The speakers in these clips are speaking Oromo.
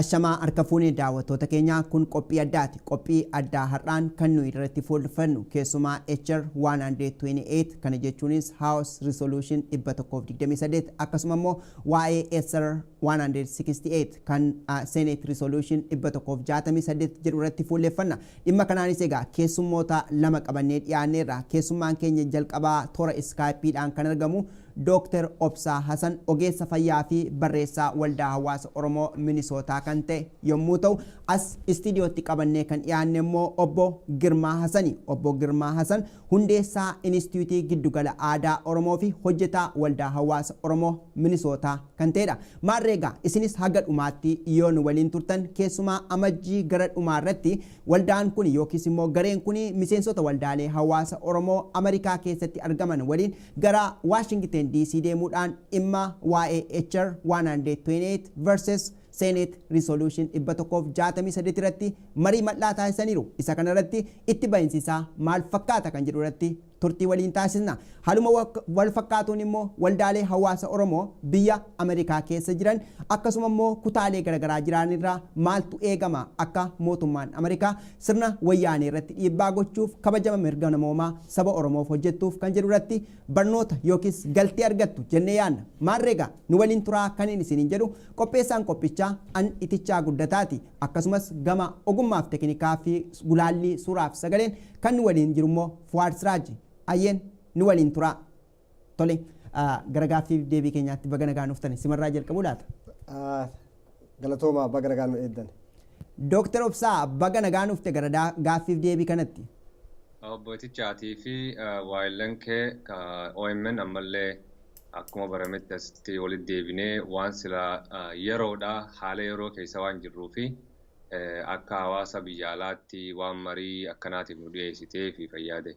Ashamaa harka fuunee daawwattoota keenyaa, kun qophii addaati. Qophii addaa har'aan kan nuyi irratti fuulleffannu keessumaa HR 128, kana jechuunis House Resolution 128, akkasuma immoo waa'ee SR 168 kan Senate Resolution 168 jedhu irratti fuulleffanna. Dhimma kanaanis egaa keessummoota lama qabannee dhiyaanneerra. Keessummaan keenya jalqabaa toora Skypeidhaan kan argamu Dr. Obsaa Hasan, ogeessa fayyaa fi barreessaa Waldaa Hawaasa Oromoo Minisootaa kan ta'e yommuu ta'u, as istiidiyootti qabannee kan dhiyaanne immoo Obbo Girmaa Hasani. Obbo Girmaa Hasan hundeessaa Inistituutii Giddugala Aadaa Oromoo fi hojjetaa Waldaa Hawaasa Oromoo Minisootaa kan ta'edha. Maarree egaa isinis haga dhumaatti yoo nu waliin turtan, keessumaa Amajjii gara dhumaa irratti waldaan kun yookiis immoo gareen kun miseensota waldaalee hawaasa Oromoo Ameerikaa keessatti argaman waliin gara Washington DC deemuudhaan dhimma waa'ee HR 128 versus Senate Resolution 168 irratti marii bal'aa taasisaniiru. Isa kanarratti itti bahinsi isaa maal fakkaata kan jedhu irratti turtii waliin taasisna. Haaluma wal fakkaatuun immoo waldaalee hawaasa Oromoo biyya Ameerikaa keessa jiran, akkasuma immoo kutaalee garaagaraa jiran irraa maaltu eegama akka mootummaan Ameerikaa sirna Wayyaanee irratti dhiibbaa gochuuf, kabajama mirga namoomaa saba Oromoof hojjettuuf kan jedhu irratti barnoota yookiis galtee argattu jennee yaadna. Maarreegaa nu waliin turaa kan inni isiniin jedhu qopheessaan qophichaa an Itichaa Guddataati. Akkasumas gama ogummaaf teknikaa fi gulaallii suuraaf sagaleen kan nu waliin jiru immoo Fuwaad Siraaji. Ayyeen, nu waliin turaa. Tole, gara gaaffiif deebii keenyaatti baga nagaan dhuftani. Simarraa jalqabuu laata? Galatooma, baga nagaan nu eeddan. Dooktar Obsaa, baga nagaan dhufte gara gaaffiif deebii kanatti. Obbo Itichaatii fi waayillan kee OMN, ammallee akkuma barametti asitti walitti deebinee waan sila yeroodha, haala yeroo keessa waan jirruu fi akka hawaasa biyya alaatti waan marii akkanaatiif nu dhiyeessitee fi fayyaade.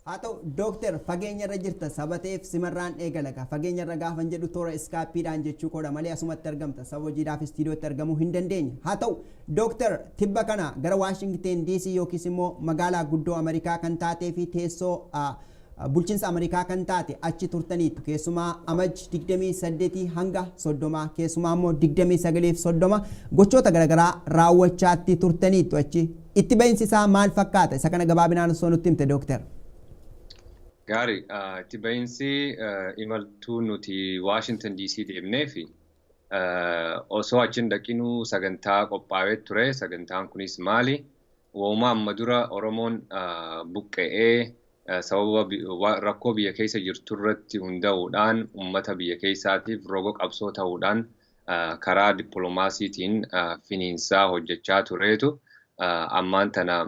Haa ta'u, Dooktar, fageenya irra jirta saba ta'eef simarraan eegala. Fageenya irra gaafan jedhu toora Skypeidhaan jechuu koodha malee asumatti argamta. Saba hojiidhaaf istiidiyootti argamuu hin dandeenye. Haa ta'u, Dooktar, tibba kana gara Waashingteen DC yookiis immoo magaalaa guddoo Ameerikaa kan taatee fi teessoo bulchiinsa Ameerikaa kan taate achi turtaniitu. Keessumaa Amajji 28 hanga 30, keessumaa immoo 29 fi 30 gochoota garaagaraa raawwachaatti turtaniitu achi. Itti bahinsi isaa maal fakkaata? Isa kana gabaabinaan osoo nutti himte, Dooktar. Gaarii, itti bahinsi imaltuu nuti Washington DC deemnee fi osoo achiin dhaqinuu sagantaa qophaa'ee ture. Sagantaan kunis maali? Walumaa amma dura Oromoon buqqa'ee sababa rakkoo biyya keessa jirtu irratti hundaa'uudhaan uummata biyya keessaatiif roga qabsoo ta'uudhaan karaa dippiloomaasiitiin finiinsaa hojjechaa tureetu ammaan tana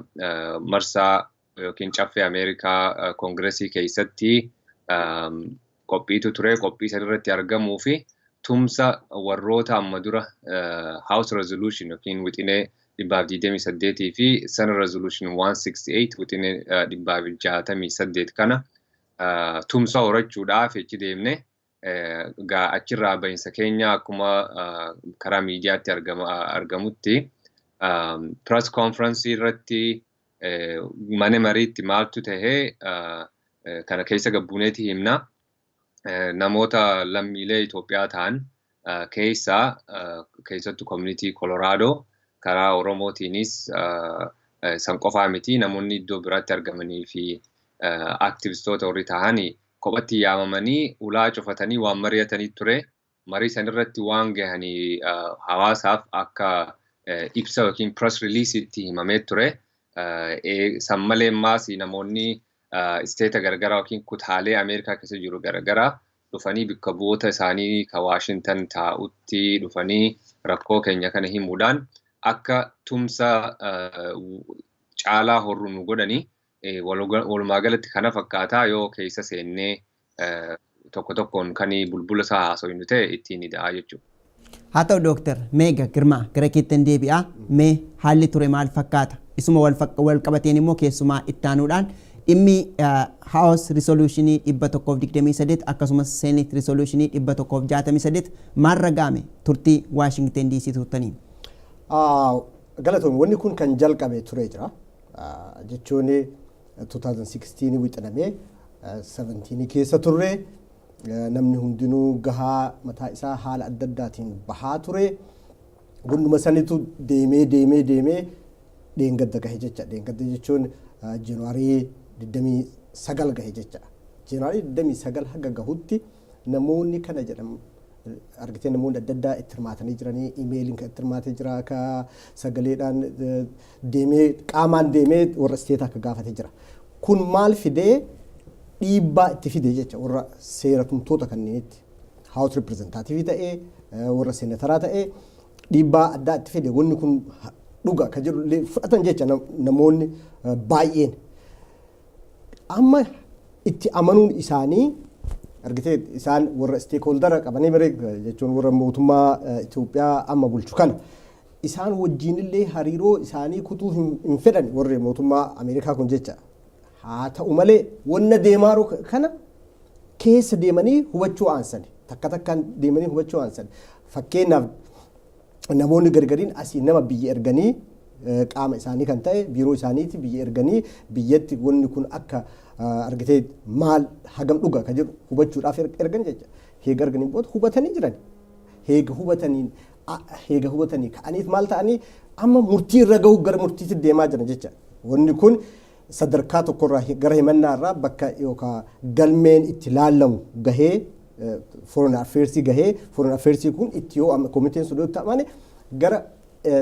marsaa yookiin caffee Ameerikaa Koongiresii keessatti qophiitu ture. Qophii san irratti argamuu fi tumsa warroota amma dura House Resolution yookiin wixinee 128 fi Senate Resolution 168, wixinee 168 kana tumsa horachuudhaaf achi deemne. Achirraa bahinsa keenya akkuma karaa miidiyaatti argamutti press conference irratti mana mariitti maaltu tahee kana keessa gabbuuneeti himna. Namoota lammiilee Itoophiyaa ta'an keessaa, keessattuu community Colorado karaa Oromootiinis san qofaa miti, namoonni iddoo biraatti argamanii fi aktivistoota warri ta'anii kophatti yaamamanii ulaa cufatanii waan mari'atanii ture. Marii san irratti waan gahanii hawaasaaf akka ibsa yookiin press release itti himamee ture. San malee maas namoonni isteeta garagaraa yookiin kutaalee Ameerikaa keessa jiru garagaraa dhufanii bakka bu'oota isaanii ka Waashintan taa'utti dhufanii rakkoo keenya kana himuudhaan akka tumsa caalaa horru nu godhanii. Walumaa galatti kana fakkaataa, yoo keessa seennee tokko tokkoon kan bulbula isaa haasofnu ta'e ittiin ida'aa jechuudha. Haa ta'u, Dooktar, meega Girmaa gara keettan deebi'aa. Mee haalli ture maal fakkaata? Isuma wal qabateen immoo keessumaa ittaanuudhaan dhimmi House Resolutionii 128 akkasumas Senate Resolutionii 168 maal ragaame turtii Waashingten DC turtaniin? Galatoomii, wanni kun kan jalqabe ture jira. Jechuun 2016 wixinamee 17 keessa turre, namni hundinuu gahaa mataa isaa haala adda addaatiin bahaa ture. Gunduma sanitu deemee deemee deemee dheengadda gahe jecha. Dheengadda jechuun Jaanuwaarii 29 gahe jecha. Jaanuwaarii 29 haga gahutti namoonni kana jedhamu argitee namoonni adda addaa itti hirmaatanii jiranii, imeeliin kan itti hirmaatee jira, ka sagaleedhaan deemee, qaamaan deemee warra isteetaa akka gaafatee jira. Kun maal fidee? Dhiibbaa itti fide jecha warra seera tumtoota kanneenitti. House Representative ta'ee, warra seenataraa ta'ee, dhiibbaa addaa itti fide. Wanni kun dhuga ka jedhu illee fudhatan jecha namoonni baay'een. Amma itti amanuun isaanii argitee isaan warra stakeholder qabanii bare jechuun warra mootummaa Itoophiyaa amma bulchu kana isaan wajjiinillee hariiroo isaanii kutuu hin fedhan warri mootummaa Ameerikaa kun jecha. Haa ta'u malee, wanna deemaaru kana keessa deemanii hubachuu aansani. Takka takkaan deemanii hubachuu aansani. Fakkeenyaaf, namoonni gargariin asii nama biyya erganii, qaama isaanii kan ta'e, biiroo isaaniiti biyya erganii, biyyatti wanni kun akka argitee maal hagam dhuga ka jedhu hubachuudhaaf ergan jecha. Heega erganii booda hubatanii jiran. Heega hubatanii ka'aniif maal ta'anii amma murtii irra gahu, gara murtiitti deemaa jiran jecha. Wanni kun sadarkaa tokkorraa gara himannaa irraa bakka yookaan galmeen itti laallamu gahee, Foreign Affairs gahee, Foreign Affairs kun itti yoo komiteen sun itti amane gara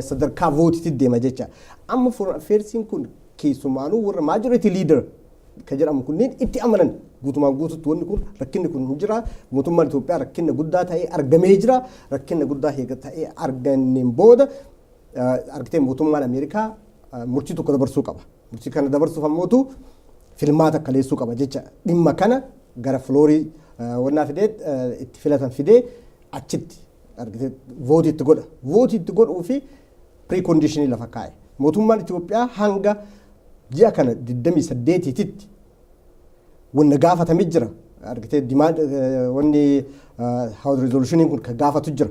sadarkaa vootiitti deema jecha. Amma Foreign Affairs kun keessumaanuu warra majority leader ka jedhamu kunneen itti amanan guutumaan guututti. Wanni kun, rakkinni kun hin jira, mootummaan Itoophiyaa rakkinna guddaa ta'ee argamee jira. Rakkinna guddaa ta'ee arganneen booda argitee mootummaan Ameerikaa murtii tokko dabarsuu qaba. Murtii kana dabarsuuf ammootu filmaata kaleessuu qaba jecha. Dhimma kana gara floorii wannaa fidee itti filatan fidee achitti argitee vootii itti godha. Vootii itti godhuu fi preconditionii lafa kaa'e. Mootummaan Itoophiyaa hanga ji'a kana 28titti wanna gaafatame jira. Argitee wanni House Resolution kun kan gaafatu jira.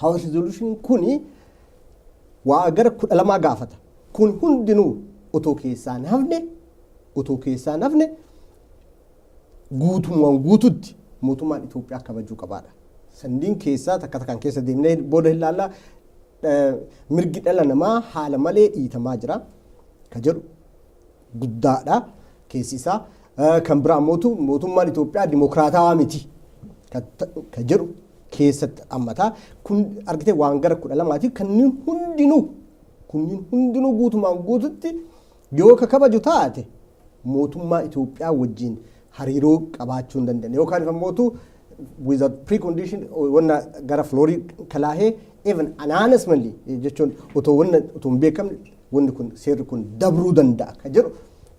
House Resolution kuni waa gara 12 gaafata. Kun hundinuu otoo keessaan hafne guutummaan guututti mootummaan Itoophiyaa kabajuu qabaadha. Sandiin keessaa takka takkaan keessa deemnee booda hin laallaa. Mirgi dhala namaa haala malee dhiitamaa jira ka jedhu guddaadha keessi isaa. Kan biraa mootu mootummaan Itoophiyaa dimokiraatawaa miti ka jedhu keessatti hammataa. Kun argitee waan gara 12ti. Kanneen hundinuu guutumaan guututti yoo ka kabaju taate mootummaa Itoophiyaa wajjin hariiroo qabaachuu hin dandeenye. Yookaan immoo without precondition wanna gara floorii kalaahee, even anonymously jechuun otoo wanna otoo hin beekamne wanni kun, seerri kun dabruu danda'a ka jedhu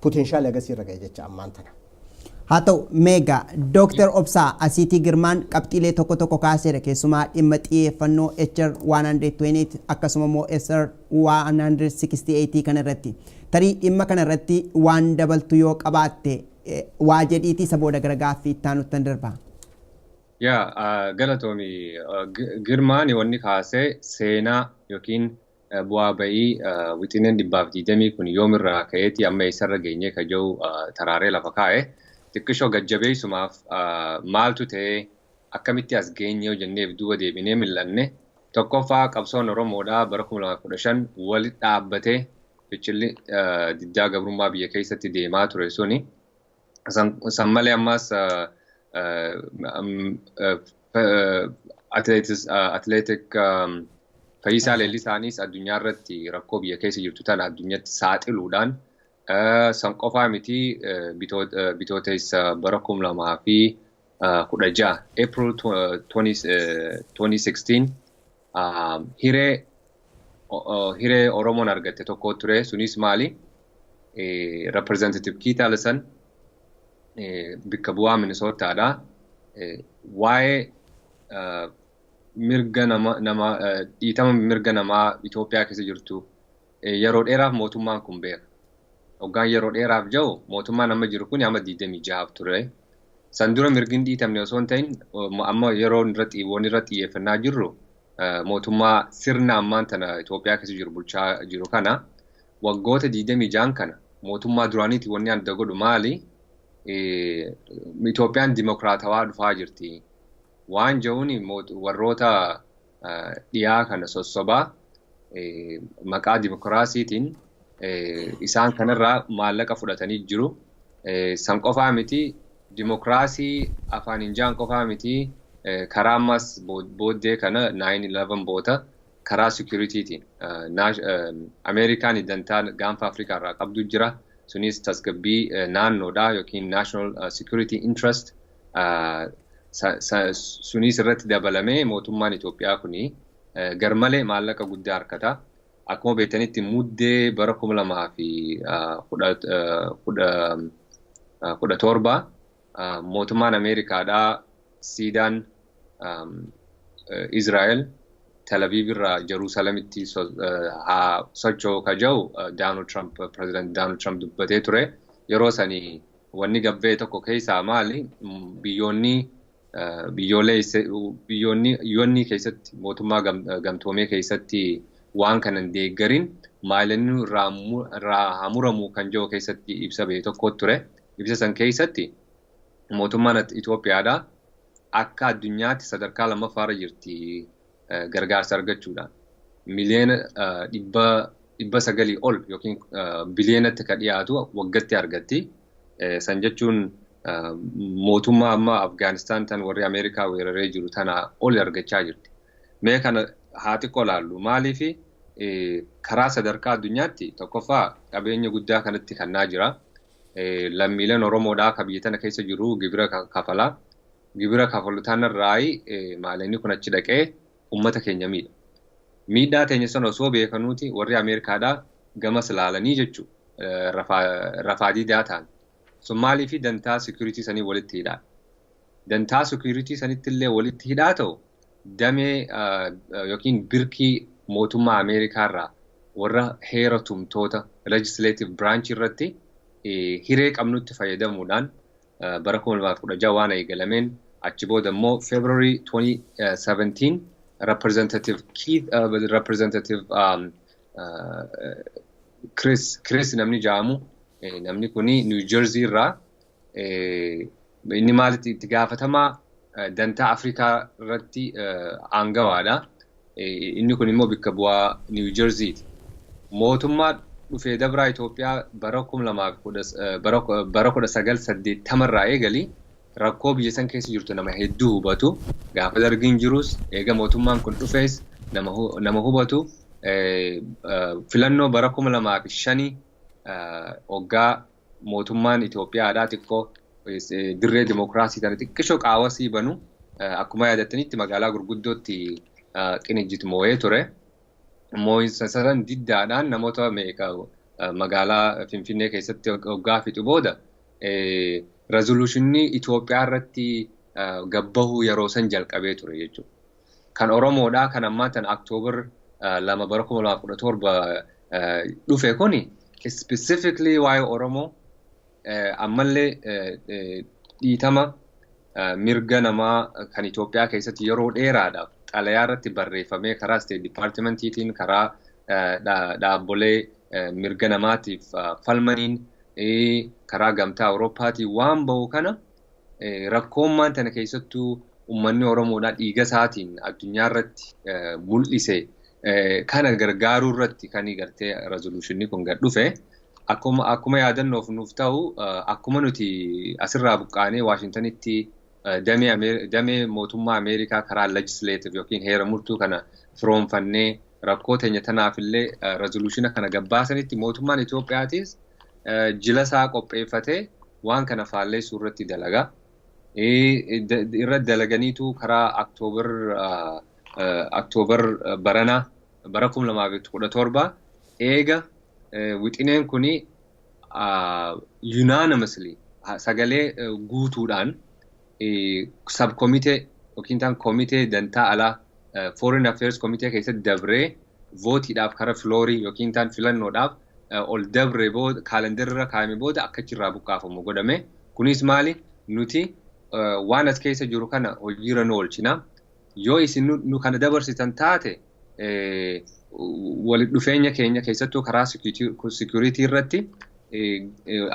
potential agasii irra ga'e jecha ammaan tana. Haa ta'u meegaa, Dooktar Obsaa, asiitii Girmaan qabxiilee tokko tokko kaaseera, keessumaa dhimma xiyyeeffannoo HR 128 akkasuma immoo SR 168 kana irratti. Tarii dhimma kana irratti waan dabaltu yoo qabaatte waa jedhiitii isa booda gara gaaffii itti aanutti darba. Yaa, galatoomi. Girmaan wanni kaasee seenaa yookiin bu'aa ba'ii wixineen 120 kun yoomirraa ka'eeti amma eessarra geenyee ka jiru taraaree lafa kaa'e. Xiqqishoo gajjabeessumaaf, maaltu ta'ee akkamitti as geenye yoo jenneef duuba deebinee mil'anne, tokkoffaa qabsoon Oromoodhaa bara 2015 walitti dhaabbatee fincilli diddaa gabrummaa biyya keessatti deemaa ture suni. San malee ammas atileetik Fayyisaa Leellisaanis addunyaa irratti rakkoo biyya keessa jirtu tana addunyatti saaxiluudhaan, san qofaa miti, bitooteessa bara 2016, April 2016, hiree Oromoon argatte tokko ture. Sunis maali? Representative Keith Ellison, bikka bu'aa Minnesotaadha. Waa'ee mirga nama dhiitama mirga namaa Itoophiyaa keessa jirtu yeroo dheeraaf mootummaan kun beeka. Hoggaan yeroo dheeraaf jiru, mootummaan amma jiru kun amma 26 ture. San dura mirgi hin dhiitamne osoo hin ta'in, amma yeroo irratti wanni irratti xiyyeeffannaa jirru mootummaa sirna ammaan tana Itoophiyaa keessa jiru bulchaa jiru kana waggoota 26 kana mootummaa duraaniiti wanni adda godhu maali? Itoophiyaan dimokiraatawaa dhufaa jirti. Waan jedhuun warroota dhiyaa kana sossobaa maqaa dimokiraasiitiin isaan kanarraa maallaqa fudhatanii jiru. San qofaa miti, dimokiraasii afaan hin jaan qofaa miti, karaa ammas booddee kana 9/11 booda karaa securitytiin Ameerikaan dantaa gaanfa Afrikaa irraa qabdu jira. Sunis tasgabbii naannoodha yookiin national security interest. Sunis irratti dabalamee mootummaan Itoophiyaa kuni garmalee maallaqa guddaa argata. Akkuma beektanitti muddee bara 2017 mootummaan Ameerikaadhaa siidaan Israa'el Tel Aviv irraa Jerusalemitti haa socho'u ka jiru Donald Trump, President Donald Trump dubbatee ture. Yeroo sanii wanni gabbee tokko keessaa maali, biyyoonni biyyoonni keessatti mootummaa gamtoomee keessatti waan kana hin deeggarin maalinni irraa haa muramu kan jiru keessatti ibsa ba'e tokko ture. Ibsa san keessatti mootummaan Itoophiyaadhaa akka addunyaatti sadarkaa lammaffaarra jirti gargaarsa argachuudhaan. Miliyoona 900 ol yookiin biliyeenatti kan dhiyaatu waggatti argatti. San jechuun mootummaa amma Afgaanistaan tan warri Ameerikaa weeraree jiru tana ol argachaa jirti. Mee kana haa xiqqoo laallu. Maaliif karaa sadarkaa addunyaatti tokkoffaa qabeenya guddaa kanatti kannaa jira. Lammiileen Oromoodhaa ka biyya tana keessa jiru gibira kafalaa. Gibira kafalu tanarraa maalinni kun achi dhaqee uummata keenya miidha. Miidhaa teenya sana osoo beekanuuti warri Ameerikaadhaa gamas laalanii jechuudha. Rafaa diidaa ta'an. Sun maaliif dantaa security sanii walitti hidhaa? Dantaa security sanitti illee walitti hidhaa ta'u damee yookiin birkii mootummaa Ameerikaarraa warra heera tumtoota legislative branch irratti hiree qabnutti fayyadamuudhaan bara 2016 waan eegalameen achi booda immoo February 2017 Representative Keith, Representative Chris namni jedhamu, namni kuni New Jersey irraa, inni maalitti itti gaafatamaa dantaa Afrikaa irratti aangawaadha. Inni kun immoo bakka bu'aa New Jerseyti. Mootummaa dhufee dabraa Itoophiyaa bara 1980 irraa eegalii rakkoo biyya san keessa jirtu nama hedduu hubatu. Gaafa dargiin jirus, eega mootummaan kun dhufees nama hubatu. Filannoo bara 2005 hoggaa mootummaan Itoophiyaadhaa xiqqoo dirree dimokiraasii tana xiqqishoo qaawwasii banu, akkuma yaadattanitti magaalaa gurguddootti Qinijjit moo'ee ture. Moo'insa san diddaadhaan namoota meeqa magaalaa Finfinnee keessatti hoggaa fixu booda resolutionii Itoophiyaa irratti gabbahuu yeroo san jalqabee ture jechuudha. Kan Oromoodhaa kan ammaa tan October 2 bara 2017 dhufe kuni specifically waa'ee Oromoo, ammallee dhiitama mirga namaa kan Itoophiyaa keessatti yeroo dheeraadhaaf xalayaa irratti barreeffamee karaa State Departmentiitiin, karaa dhaabbolee mirga namaatiif falmaniin, karaa gamtaa Awurooppaatiin waan bahu kana, rakkoommaan tana keessattuu uummanni Oromoodhaa dhiiga isaatiin addunyaa irratti mul'ise kana gargaaruu irratti kan gartee resolutionii kun gad dhufe. Akkuma yaadannoof nuuf ta'u, akkuma nuti asirraa buqqaanee Waashintanitti damee mootummaa Ameerikaa karaa legislative yookiin heera murtuu kana firoonfannee rakkoo teenya tanaafillee resolutiona kana gabbaasanitti, mootummaan Itoophiyaatis jila isaa qopheeffatee waan kana faalleessuu irratti dalagaa. Irra dalaganiitu karaa October baranaa bara 2017 eega wixineen kuni unanimously sagalee guutuudhaan subcommittee yookiin taan komitee dantaa alaa foreign affairs komitee keessatti dabree vootiidhaaf kara floorii yookiin taan filannoodhaaf ol dabree booda, kaalendarra kaa'ame booda akka achirraa buqqaafamu godhame. Kunis maali? Nuti waan as keessa jiru kana hojiirra nu oolchina. Yoo isin nu kana dabarsitan taate, walitti dhufeenya keenya keessattuu karaa security irratti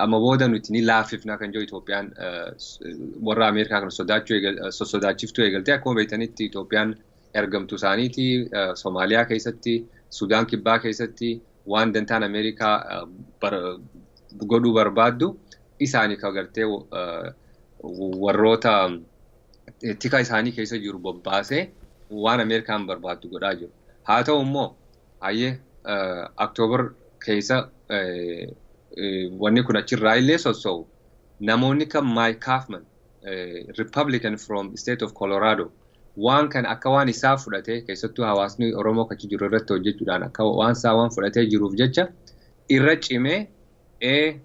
amma booda nuti ni laaffifna kan jiru Itoophiyaan warra Ameerikaa kana sodaachiftuu eegalte. Akkuma beektanitti Itoophiyaan Ergamtuu isaaniiti Somaaliyaa keessatti, Sudaan Kibbaa keessatti waan dantaan Ameerikaa godhuu barbaaddu isaanii ka gartee warroota tika isaanii keessa jiru bobbaasee waan Ameerikaan barbaaddu godhaa jiru. Haa ta'u immoo hayyee, October keessa wanni kun achirraa illee sosso'u, namoonni kan Mike Coffman, Republican from state of Colorado, waan kana akka waan isaa fudhatee, keessattuu hawaasni Oromoo achi jiru irratti hojjechuudhaan akka waan isaa waan fudhatee jiruuf jecha, irra cimee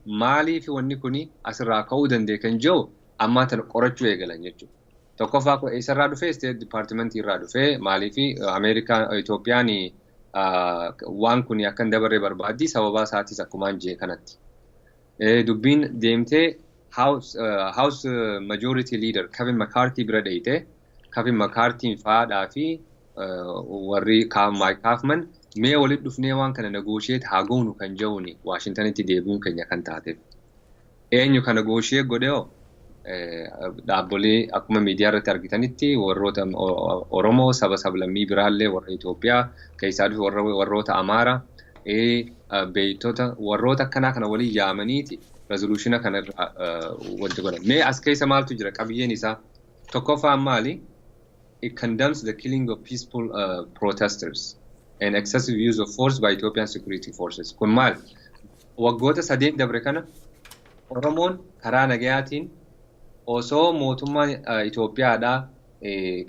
maaliif wanni kuni asirraa ka'uu danda'e kan jiru ammaa tana qorachuu eegalan jechuudha. Tokkoffaa eessarraa dhufee? State Department irraa dhufee. Maaliif? Ameerikaa Itoophiyaan waan kun akka hin dabarree barbaaddi, sababaa isaatis akkumaan jee kanatti. Dubbiin deemtee House Majority Leader Kevin McCarthy bira dheeyite. Kevin McCarthy faadhaa fi warri Mike Coffman mee walitti dhufnee waan kana negotiate haa goonu kan jedhuuni Waashintanitti deebi'uun keenya kan taateef. Eenyu kana negotiate godhee? Dhaabbolee akkuma miidiyaa irratti argitanitti warroota Oromoo, saba sablammii biraallee, warra Itoophiyaa keessaa dhufe, warroota Amaaraa, beektota, warroota akkanaa kana waliin yaamaniiti resolution kana irra wanti godhan. Mee as keessa maaltu jira qabiyyeen isaa? Tokkoffaan maali? It condemns the killing of peaceful protesters and excessive use of force by Ethiopian security forces. Kun maali? Waggoota 3 dabre kana Oromoon karaa nagayaatiin osoo mootummaan Itoophiyaadhaa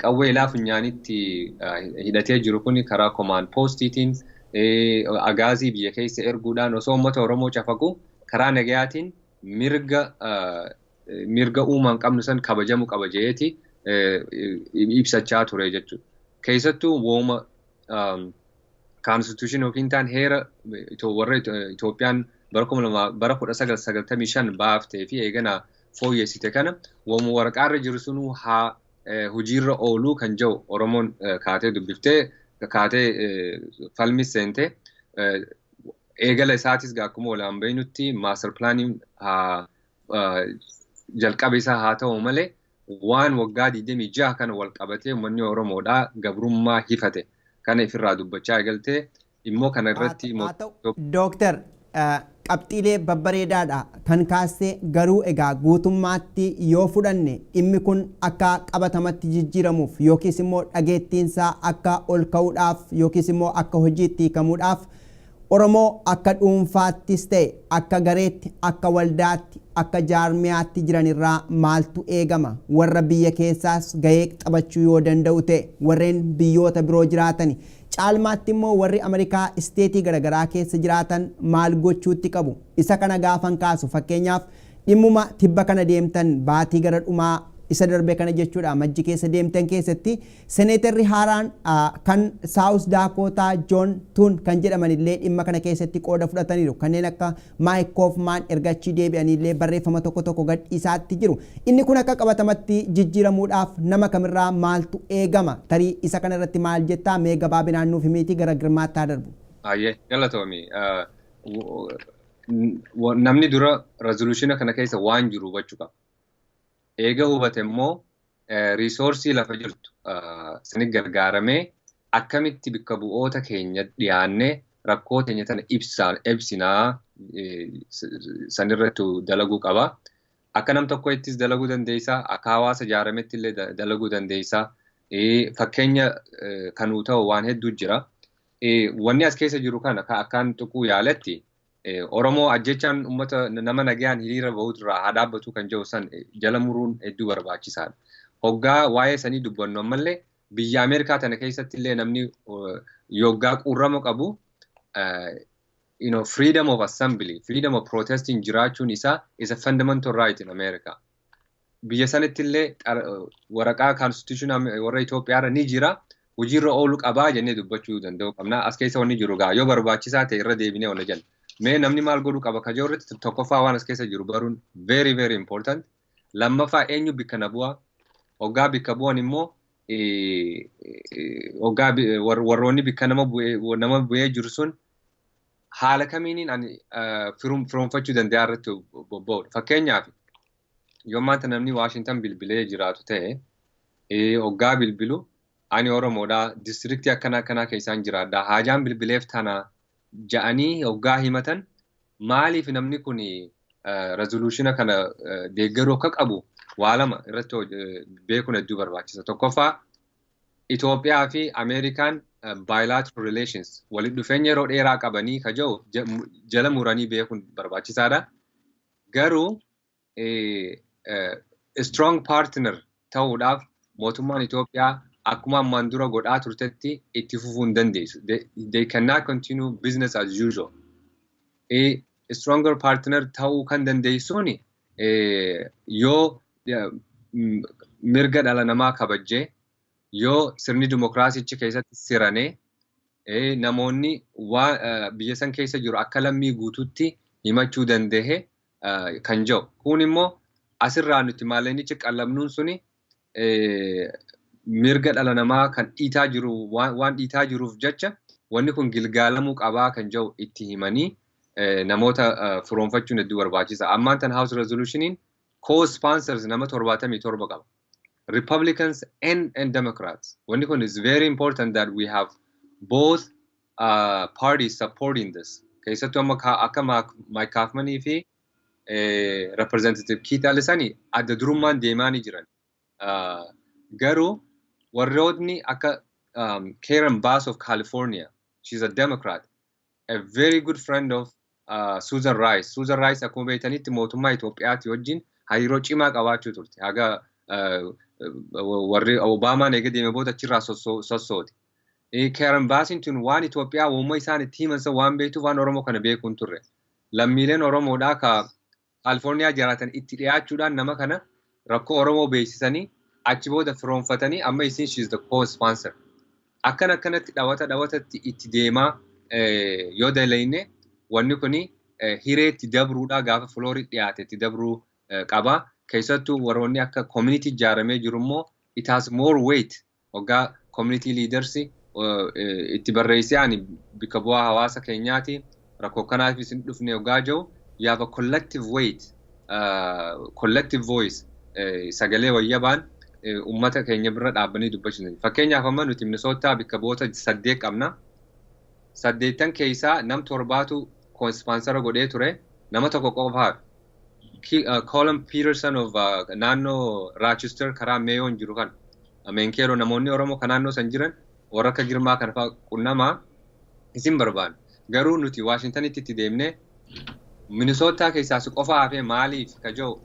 qawwee ilaa funyaanitti hidhatee jiru kun karaa command postiitiin agaazii biyya keessa erguudhaan osoo uummata Oromoo cafaqu, karaa nagayaatiin mirga uumaan qabnu san kabajamu qaba jeeti ibsachaa ture jechuudha. Keessattuu wooma constitution yookiin taan heera warra Itoophiyaan bara 1995 baaftee fi eegana fooyyessite kana, wooma waraqaarra jiru sunuu haa hojiirra ooluu kan jedhu Oromoon kaatee dubbiftee kaatee falmis seentee. Eegala isaatis akkuma olaan beeknutti master planiin jalqaba isaa haa ta'u malee, waan waggaa 26 kana wal qabatee uummanni Oromoodhaa gabrummaa hifate kana ifirraa dubbachaa eegaltee immoo kana irratti. Dooktar, qabxiilee babbareedaadha kan kaastee. Garuu egaa guutummaatti yoo fudhanne, dhimmi kun akka qabatamatti jijjiiramuuf yookiis immoo dhageettiinsaa akka ol ka'uudhaaf yookiis immoo akka hojiitti hiikamuudhaaf, Oromoo akka dhuunfaattis ta'e akka gareetti, akka waldaatti, akka jaarmiyaatti jiran irraa maaltu eegama? Warra biyya keessaas gahee taphachuu yoo danda'u ta'e, warreen biyyoota biroo jiraatan, caalmaatti immoo warri Ameerikaa isteetii garaagaraa keessa jiraatan maal gochuutti qabu? Isa kana gaafan kaasu, fakkeenyaaf dhimmuma tibba kana deemtan, baatii gara dhumaa isa darbe kana jechuudha, Majji keessa deemtan keessatti, seneetarri haaraan kan South Dakota John Thune kan jedhaman illee dhimma kana keessatti qooda fudhataniiru. Kanneen akka Mike Coffman erga achii deebi'anillee barreeffama tokko tokko gadhiisaatti jiru. Inni kun akka qabatamatti jijjiiramuudhaaf nama kamirraa maaltu eegama? Tarii isa kana irratti maal jettaa? Mee gabaabinaan nuuf himiiti gara Girmaatti haa darbu. Ayyee, galatoomi. Namni dura resolution kana keessa waan jiru hubachuu qaba. Eega hubate immoo resource lafa jirtu sani gargaaramee akkamitti bakka bu'oota keenya dhiyaannee rakkoo teenya tana ibsinaa sanirratti dalaguu qaba. Akka nam tokkoittis dalaguu dandeessaa, akka hawaasa ijaarametti illee dalaguu dandeessaa. Fakkeenya kanuu ta'u waan hedduu jira. Wanni as keessa jiru kana akkaan tuquu yaaletti, Oromoo ajjechaan uummata nama nagayaan hiriira bahuutu irraa haa dhaabbatu kan jedhu san jala muruun hedduu barbaachisaadha. Hoggaa waa'ee sanii dubbannu ammallee biyya Ameerikaa tana keessatti illee namni yoggaa quurrama qabu freedom of assembly, freedom of protesting jiraachuun isaa is a fundamental right in America. Biyya sanitti illee waraqaa constitution warra Itoophiyaarra ni jira. Hojiirra ooluu qabaa jennee dubbachuu danda'u qabna. As keessa wanni jiru gaa yoo barbaachisaa ta'e irra deebinee wanna jenna. Mee namni maal godhuu qaba ka irratti, tokkoffaa waan as keessa jiru baruun very very important. Lammaffaa, eenyu bikka na bu'aa? Hoggaa bikka bu'an immoo, hoggaa warroonni bikka nama bu'ee jiru sun haala kamiiniin ani firoonfachuu danda'a irratti bobba'udha. Fakkeenyaaf, yoo maanta namni Waashintan bilbilee jiraatu ta'e, hoggaa bilbilu Ani Oromoodha, districtii akkana akkanaa keessaan jiraadha, haajaan bilbileef tana ja'anii hoggaa himatan, maaliif namni kun resolutiona kana deeggaruu akka qabu waa lama irratti beekuun hedduu barbaachisa. Tokkoffaa, Itoophiyaa fi Ameerikaan bilateral relations, walitti dhufeenya yeroo dheeraa qabanii ka jiru jala muranii beekuun barbaachisaadha. Garuu strong partner ta'uudhaaf mootummaan Itoophiyaa akkuma ammaan dura godhaa turtetti itti fufuu hin dandeessu. They cannot continue business as usual. Stronger partner ta'uu kan dandeessuun yoo mirga dhala namaa kabajjee, yoo sirni dimokiraasichi keessatti siranee, namoonni biyya san keessa jiru akka lammii guutuutti himachuu danda'e kan jiru. Kun immoo asirraa nuti maallaqnichi qallabnuun suni mirga dhala namaa kan dhiitaa jiru waan dhiitaa jiruuf jecha wanni kun gilgaalamuu qabaa kan jiru itti himanii namoota firoonfachuun hedduu barbaachisa. Ammaan tan House Resolutioniin co-sponsors nama 77 qaba. Republicans and Democrats. Wanni kun is very important that we have both parties supporting this. Keessattuu amma akka Mike Coffmanii fi Representative Keith Ellison adda durummaan deemaa ni jiran. Garuu warrootni akka Karen Bass of California, she's a Democrat, a very good friend of Susan Rice. Susan Rice akkuma beektanitti mootummaa Itoophiyaati wajjin hariiroo cimaa qabaachuu turte. Haga warri Obaamaan eega deeme booda achirraa sossooti. Karen Bassiin tun waan Itoophiyaa uumama isaan itti himan san waan beektuuf waan Oromoo kana beekuu hin turre. Lammiileen Oromoodhaa ka Kaalifoorniyaa jiraatan itti dhiyaachuudhaan nama kana rakkoo Oromoo beeksisanii, achi booda firoonfatanii, amma isin she is the co-sponsor. Akkana akkanatti dhawata dhawatatti itti deemaa yoo dalayne, wanni kuni hiree itti dabruudhaa gaafa floorii dhiyaate itti dabruu qaba. Keessattuu warroonni akka community ijaaramee jiru immoo it has more weight hoggaa community leaders itti barreessee, ani bikka bu'aa hawaasa keenyaati, rakkoo kanaaf isin dhufne hoggaa jiru, you have a collective weight, collective voice, sagalee wayyabaan ummata keenya bira dhaabbanii dubbachuu. Fakkeenyaaf, amma nuti Minnesota bikka bu'oota saddeet qabna. Saddeettan keessaa nam torbaatu co-sponsor godhee ture, nama tokko qofaaf. Colin Peterson of naannoo Rochester karaa Mayoon jiru kan Mankato, namoonni Oromoo kan naannoo san jiran warra akka Girmaa kana fa'aa qunnamaa isin barbaadu. Garuu nuti Waashintanitti itti deemnee, Minnesota keessaa si qofa hafee maaliif ka jiru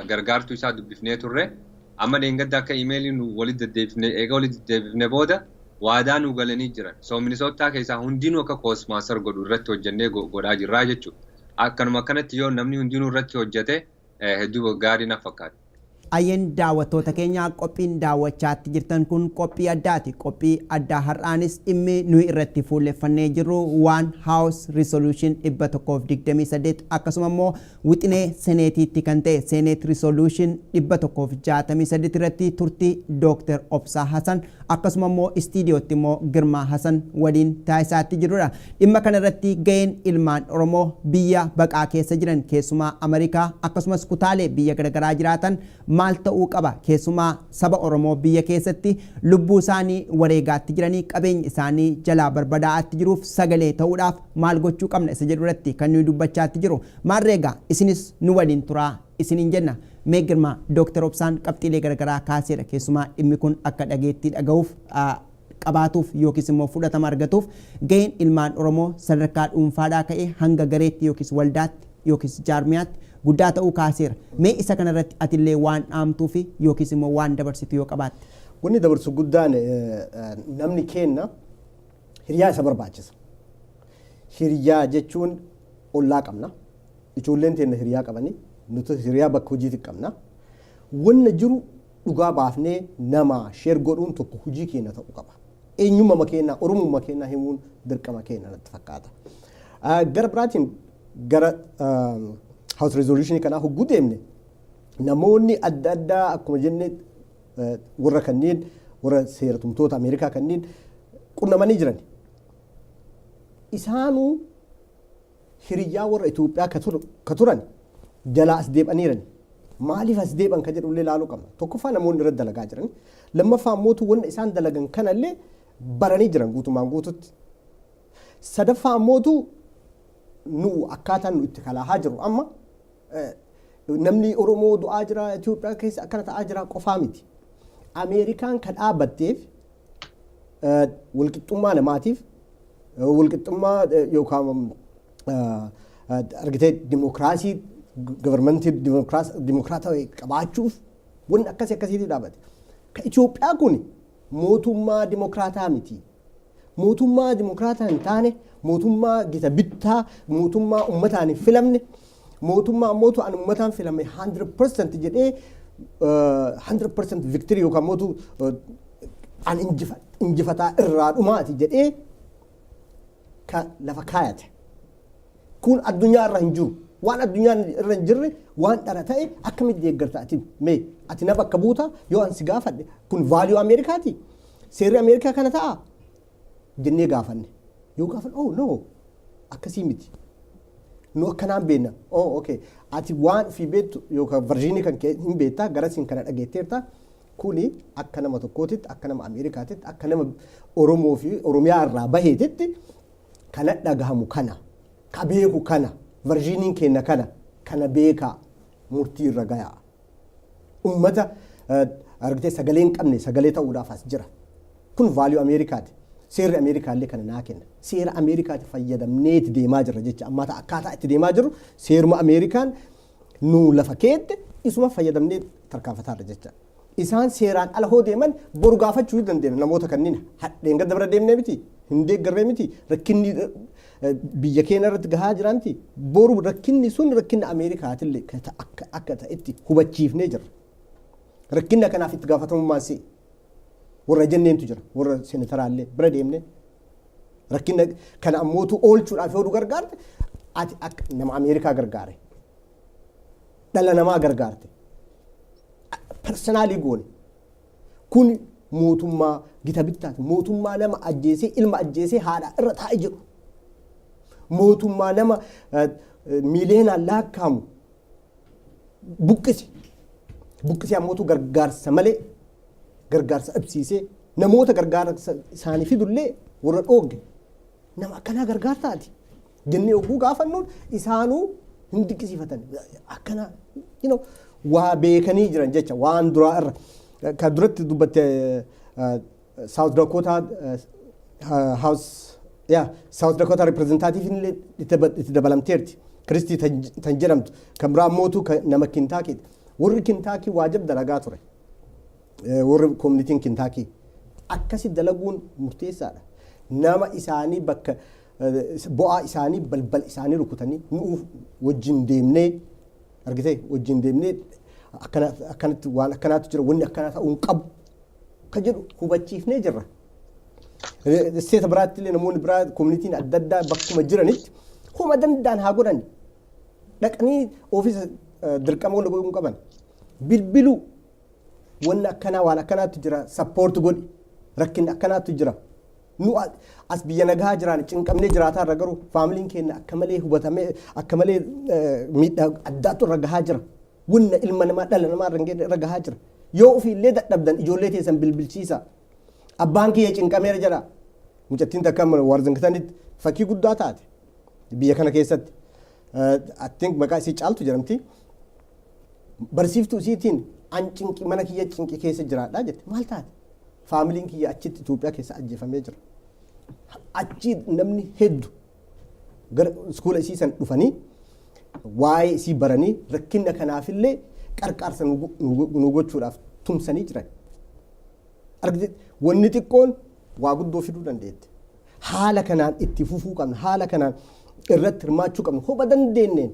gargaartuu isaa dubbifnee turre. Amma dheengadda akka imeelii nu walitti deddeebifne, eega walitti deddeebifne booda waadaa nu galanii jiran. So Minnesota keessaa hundinuu akka co-sponsor godhu irratti hojjennee godhaa jirraa jechuudha. Akkanuma akkanatti yoo namni hundinuu irratti hojjete hedduu gaarii na fakkaata. Ayyeen, daawwattoota keenya, qophiin daawwachaatti jirtan kun qophii addaati. Qophii addaa har'aanis dhimmi nuyi irratti fuulleffannee jirru waan House Resolution 128, akkasuma immoo wixinee seneetiitti kan ta'e Senate Resolution 163 irratti turtii Dooktar Obsaa Hasan, akkasuma immoo istiidiyootti immoo Girmaa Hasan waliin taasisaatti jirrudha. Dhimma kana irratti ga'een ilmaan Oromoo biyya baqaa keessa jiran, keessumaa Ameerikaa akkasumas kutaalee biyya garaagaraa jiraatan, maal ta'uu qaba? Keessumaa saba Oromoo biyya keessatti lubbuu isaanii wareegaatti jiranii, qabeenya isaanii jalaa barbadaa'aatti jiruuf sagalee ta'uudhaaf maal gochuu qabna isa jedhu irratti kan nuyi dubbachaatti jiru. Maarreegaa isinis nu waliin turaa isiniin jenna. Mee Girmaa, Dooktar Obsaan qabxiilee garaagaraa kaaseera. Keessumaa dhimmi kun akka dhageettii dhaga'uuf qabaatuuf yookiis immoo fudhatama argatuuf ga'een ilmaan Oromoo sadarkaa dhuunfaadhaa ka'ee hanga gareetti yookiis waldaatti yookiis jaarmiyaatti guddaa ta'uu kaaseera. Mee isa kanarratti atillee waan dhaamtuu fi yookiis immoo waan dabarsitu yoo qabaatte. Wanni dabarsu guddaan, namni keenna hiriyaa isa barbaachisa. Hiriyaa jechuun ollaa qabna. Ijoolleen teenya hiriyaa qabani. Nuti hiriyaa bakka hojiitti qabna. Wanna jiru dhugaa baafnee nama share godhuun tokko hojii keenya ta'uu qaba. Eenyummaa keenya, Oromummaa keenya himuun dirqama keenya natti fakkaata. Gara biraatiin gara House Resolution kanaa hogguu deemne, namoonni adda addaa akkuma jenne warra kanneen warra seeratumtoota Ameerikaa kanneen qunnamanii jiran. Isaanuu hiriyyaa warra Itoophiyaa ka turan jalaa as deebi'aniiran. Maaliif as deebi'an kan jedhu illee ilaaluu qabna. Tokkoffaa, namoonni irratti dalagaa jiran. Lammaffaa ammootu wanna isaan dalagan kanallee baranii jiran guutumaan guututti. Sadaffaa ammootu nu akkaataan nu itti kalaahaa jiru amma namni Oromoo du'aa jira, Itoophiyaa keessa akkana ta'aa jira qofaa miti. Ameerikaan kan dhaabbatteef walqixxummaa namaatiif, walqixxummaa yookaan argitee dimokiraasii, governmentii dimokiraatawaa qabaachuuf, wanni akkasii akkasiitii dhaabbate. Ka Itoophiyaa kun mootummaa dimokiraataa miti. Mootummaa dimokiraataa hin taane, mootummaa gita bittaa, mootummaa uummataan hin filamne, mootummaa ammootu an uummataan filame 100% jedhee 100% victory yookaan mootu an injifataa irraa dhumaati jedhee ka lafa kaayate. Kun addunyaa irra hin jiru. Waan addunyaan irra hin jirre, waan dhara ta'e akkamitti deeggarta ati? Mee ati na bakka buuta yoo an si gaafadhe, kun value Ameerikaati? Seerri Ameerikaa kana ta'a? Jennee gaafanne. Yoo gaafanne, "Oh no, akkasii miti. Nu akkanaan beekna." "Oh okay. Ati waan ofii beektu yookaan versionii kan kee hin beektaa, garasiin kana dhageetteerta. Kuni akka nama tokkootitti, akka nama Ameerikaatitti, akka nama Oromoo fi Oromiyaa irraa baheetitti kana dhagahamu kana, ka beeku kana, versioniin kenna kana, kana beekaa murtii irra gayaa. Ummata argitee sagalee hin qabne sagalee ta'uudhaaf as jira. Kun value Ameerikaati. Seerri Ameerikaallee kana naa kenna. Seera Ameerikaati fayyadamneeti deemaa jirra jecha. Ammaa akkaataa itti deemaa jirru seeruma Ameerikaan nu lafa keette isuma fayyadamnee tarkaanfataarra jecha. Isaan seeraan ala hoo deeman boru gaafachuu dandeenya namoota kanneen. Hadheen gadda bira deemnee miti, hin deeggarree miti, rakkinni biyya keenya irratti gahaa jira miti. Boru rakkinni sun rakkinni Ameerikaatillee akka ta'etti hubachiifnee jirra. Rakkinna kanaaf itti gaafatamummaan si'i. Warra jenneentu jira, warra senatoraallee bira deemne. Rakkina kana ammootu oolchuudhaaf yoo nu gargaarte, ati akka nama Ameerikaa gargaare. Dhala namaa gargaarte. Personally goone. Kun mootummaa gita bittaati. Mootummaa nama ajjeesee, ilma ajjeesee haadha irra taa'ee jedhu. Mootummaa nama miiliyoonaan lakkaa'amu buqqise. Buqqisee ammootu gargaarsa malee gargaarsa dhabsiisee, namoota gargaarsa isaanii fidullee warra dhoogge, nama akkanaa gargaartaati jennee oguu gaafannuun isaanuu hin dinqisiifatan. Akkana waa beekanii jiran jecha. Waan duraa irra kan duratti dubbatte, South Dakota House, yaa South Dakota representative illee itti dabalamteerti. Kiristii tan jedhamtu kan biraa mootu nama Kintaakiiti. Warri Kintaakii waajib dalagaa ture. Warri communityn Kintaakii akkasi dalaguun murteessaadha. Nama isaanii bakka bu'aa isaanii balbal isaanii rukutanii nuuf wajjin deemnee, argitee, wajjin deemnee akkanatti waan akkanaatu jira, wanni akkanaa ta'uu hin qabu kan jedhu hubachiifnee jirra. Stateta biraatti illee namoonni biraa, communityn adda addaa bakkuma jiranitti homa danda'an haa godhan. Dhaqanii ofiisa dirqama wanta godhuu hin qaban. Bilbiluu, wanni akkanaa waan akkanaatu jira, support godhi, rakkinni akkanaatu jira. Nu as biyya nagaa jiraan cinqamnee jiraataa irra, garuu familyn keenya akka malee hubatamee, akka malee miidhaa addaatu irra gahaa jira. Wanna ilma namaa, dhala namaa irra gahaa jira. Yoo ofii illee dadhabdan ijoollee teessan bilbilchiisa. "Abbaan kiyya cinqameera" jedha. Mucattiin takka Washingtonitti fakkii guddaa taate biyya kana keessatti. I think maqaa isii Caaltu jedhamti. Barsiiftuu isiitiin, "An cinqi, mana kiyya cinqi keessa jiraadha" jette. Maal taate? "Familyn kiyya achitti Itoophiyaa keessa ajjeefamee jira." Achi namni heddu gara schoola isii san dhufanii waa'ee isii baranii rakkina kanaafillee qarqaarsa nu gochuudhaaf tumsanii jiran. Argite, wanni xiqqoon waa guddoo fiduu dandeetti. Haala kanaan itti fufuu qabna. Haala kanaan irratti hirmaachuu qabna. Hoba dandeenyeen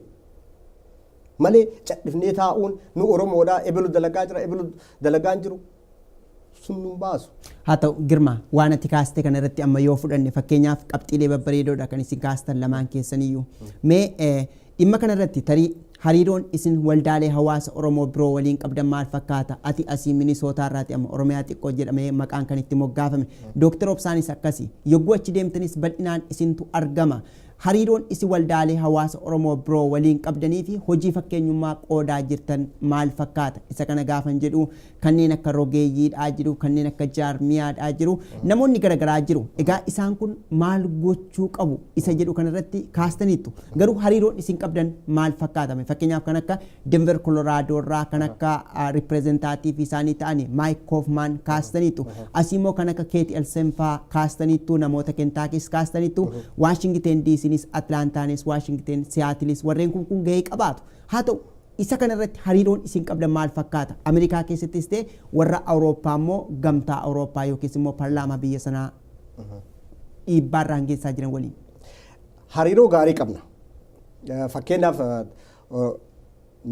malee cadhifnee taa'uun nu Oromoodhaa, ebelu dalagaa jira, ebelu dalagaa hin jiru, sun nun baasu. Haa ta'u Girma, waan ati kaaste kana irratti amma yoo fudhanne, fakkeenyaaf qabxiilee babbareedoodha kan isin kaastan lamaan keessaniyyuu. Mee dhimma kana irratti tarii hariiroon isin waldaalee hawaasa Oromoo biroo waliin qabdan maal fakkaata? Ati asii Minisootaa irraati, amma Oromiyaa xiqqoo jedhamee maqaan kan itti moggaafame. Dooktar Obsaanis akkasi. Yogguu achi deemtanis bal'inaan isintu argama. Hariiroon isin waldaalee hawaasa Oromoo biroo waliin qabdanii fi hojii fakkeenyummaa qoodaa jirtan maal fakkaata? Isa kana gaafan jedhu kanneen akka rogeeyyiidhaa jiru, kanneen akka jaarmiyaadhaa jiru, namoonni garaagaraa jiru. Egaa isaan kun maal gochuu qabu isa jedhu kanarratti kaastaniittu. Garuu hariiroon isin qabdan maal fakkaatame? Fakkeenyaaf kan akka Denver Colorado irraa kan akka representative isaanii ta'ani Mike Coffman kaastaniittu. Asii immoo kan akka Keeti Elsen faa kaastaniittu, namoota Kentuckys kaastaniittu, Washington DCnis, Atlantaanis, Washington, Seattleis warreen kun gahee qabaatu. Haa ta'u, isa kanarratti hariiroon isin qabdan maal fakkaata? Ameerikaa keessattis ta'e warra Awurooppaa immoo gamtaa Awurooppaa yookiis immoo paarlaamaa biyya sanaa dhiibbaarraan geessaa jiran waliin. Hariiroo gaarii qabna. Fakkeenyaaf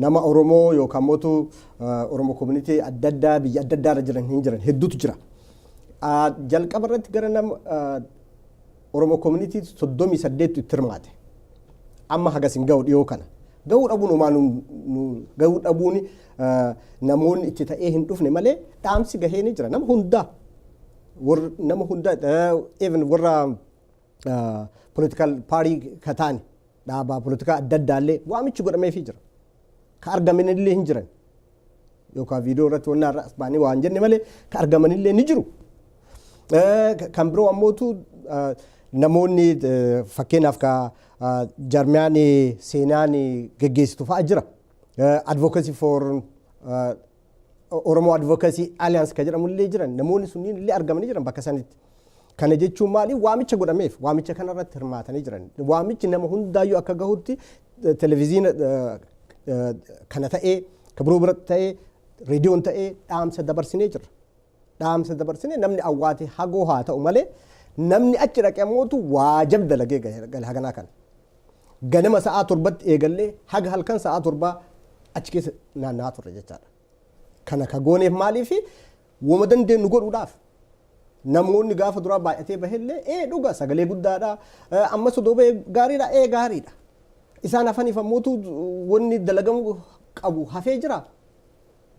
nama Oromoo yookaan mootu Oromoo community adda addaa biyya adda addaa irra jiran hin jiran hedduutu jira. Jalqaba irratti gara nama Oromoo community 38 itti hirmaate. Amma hagas hin ga'u dhiyoo kana. Ga'uu dhabuun homaa ga'uu dhabuun namoonni itti ta'ee hin dhufne malee dhaamsi gahee ni jira. Nama hundaa, nama hundaa, even warra political party ka ta'an, dhaabaa politikaa adda addaallee waamichi godhameefii jira. Ka argamanillee hin jiran. Yookaan viidiyoo irratti wanna irra as baanii waan jenne malee ka argamanillee ni jiru. Kan biroo ammootu namoonni fakkeenyaaf ka jarmiyaan seenaan geggeessitu fa'a jira. Advocacy for Oromoo Advocacy Alliance ka jedhamu illee jiran, namoonni sunniin illee argamanii jiran bakka sanitti. Kana jechuun maali? Waamicha godhameef waamicha kanarratti hirmaatanii jiran. Waamichi nama hundaayyuu akka gahutti televezyiina kana ta'ee, ka biroo biratti ta'ee, reediyoon ta'ee dhaamsa dabarsinee jirra. Dhaamsa dabarsinee namni awwaate hagoo haa ta'u malee namni achi dhaqee ammootu waajab dalagee gale haganaa kana. Ganama sa'aa 7tti eegallee haga halkan sa'aa 7 achi keessa naanna'aa turre jechaadha. Kana ka gooneef maaliifi wama dandeenyu godhuudhaaf. Namoonni gaafa duraa baay'atee bahellee ee dhuga sagalee guddaadha, ammas odoo bahee gaariidha, ee gaariidha. Isaan hafaniif ammootu wanni dalagamu qabu hafee jira.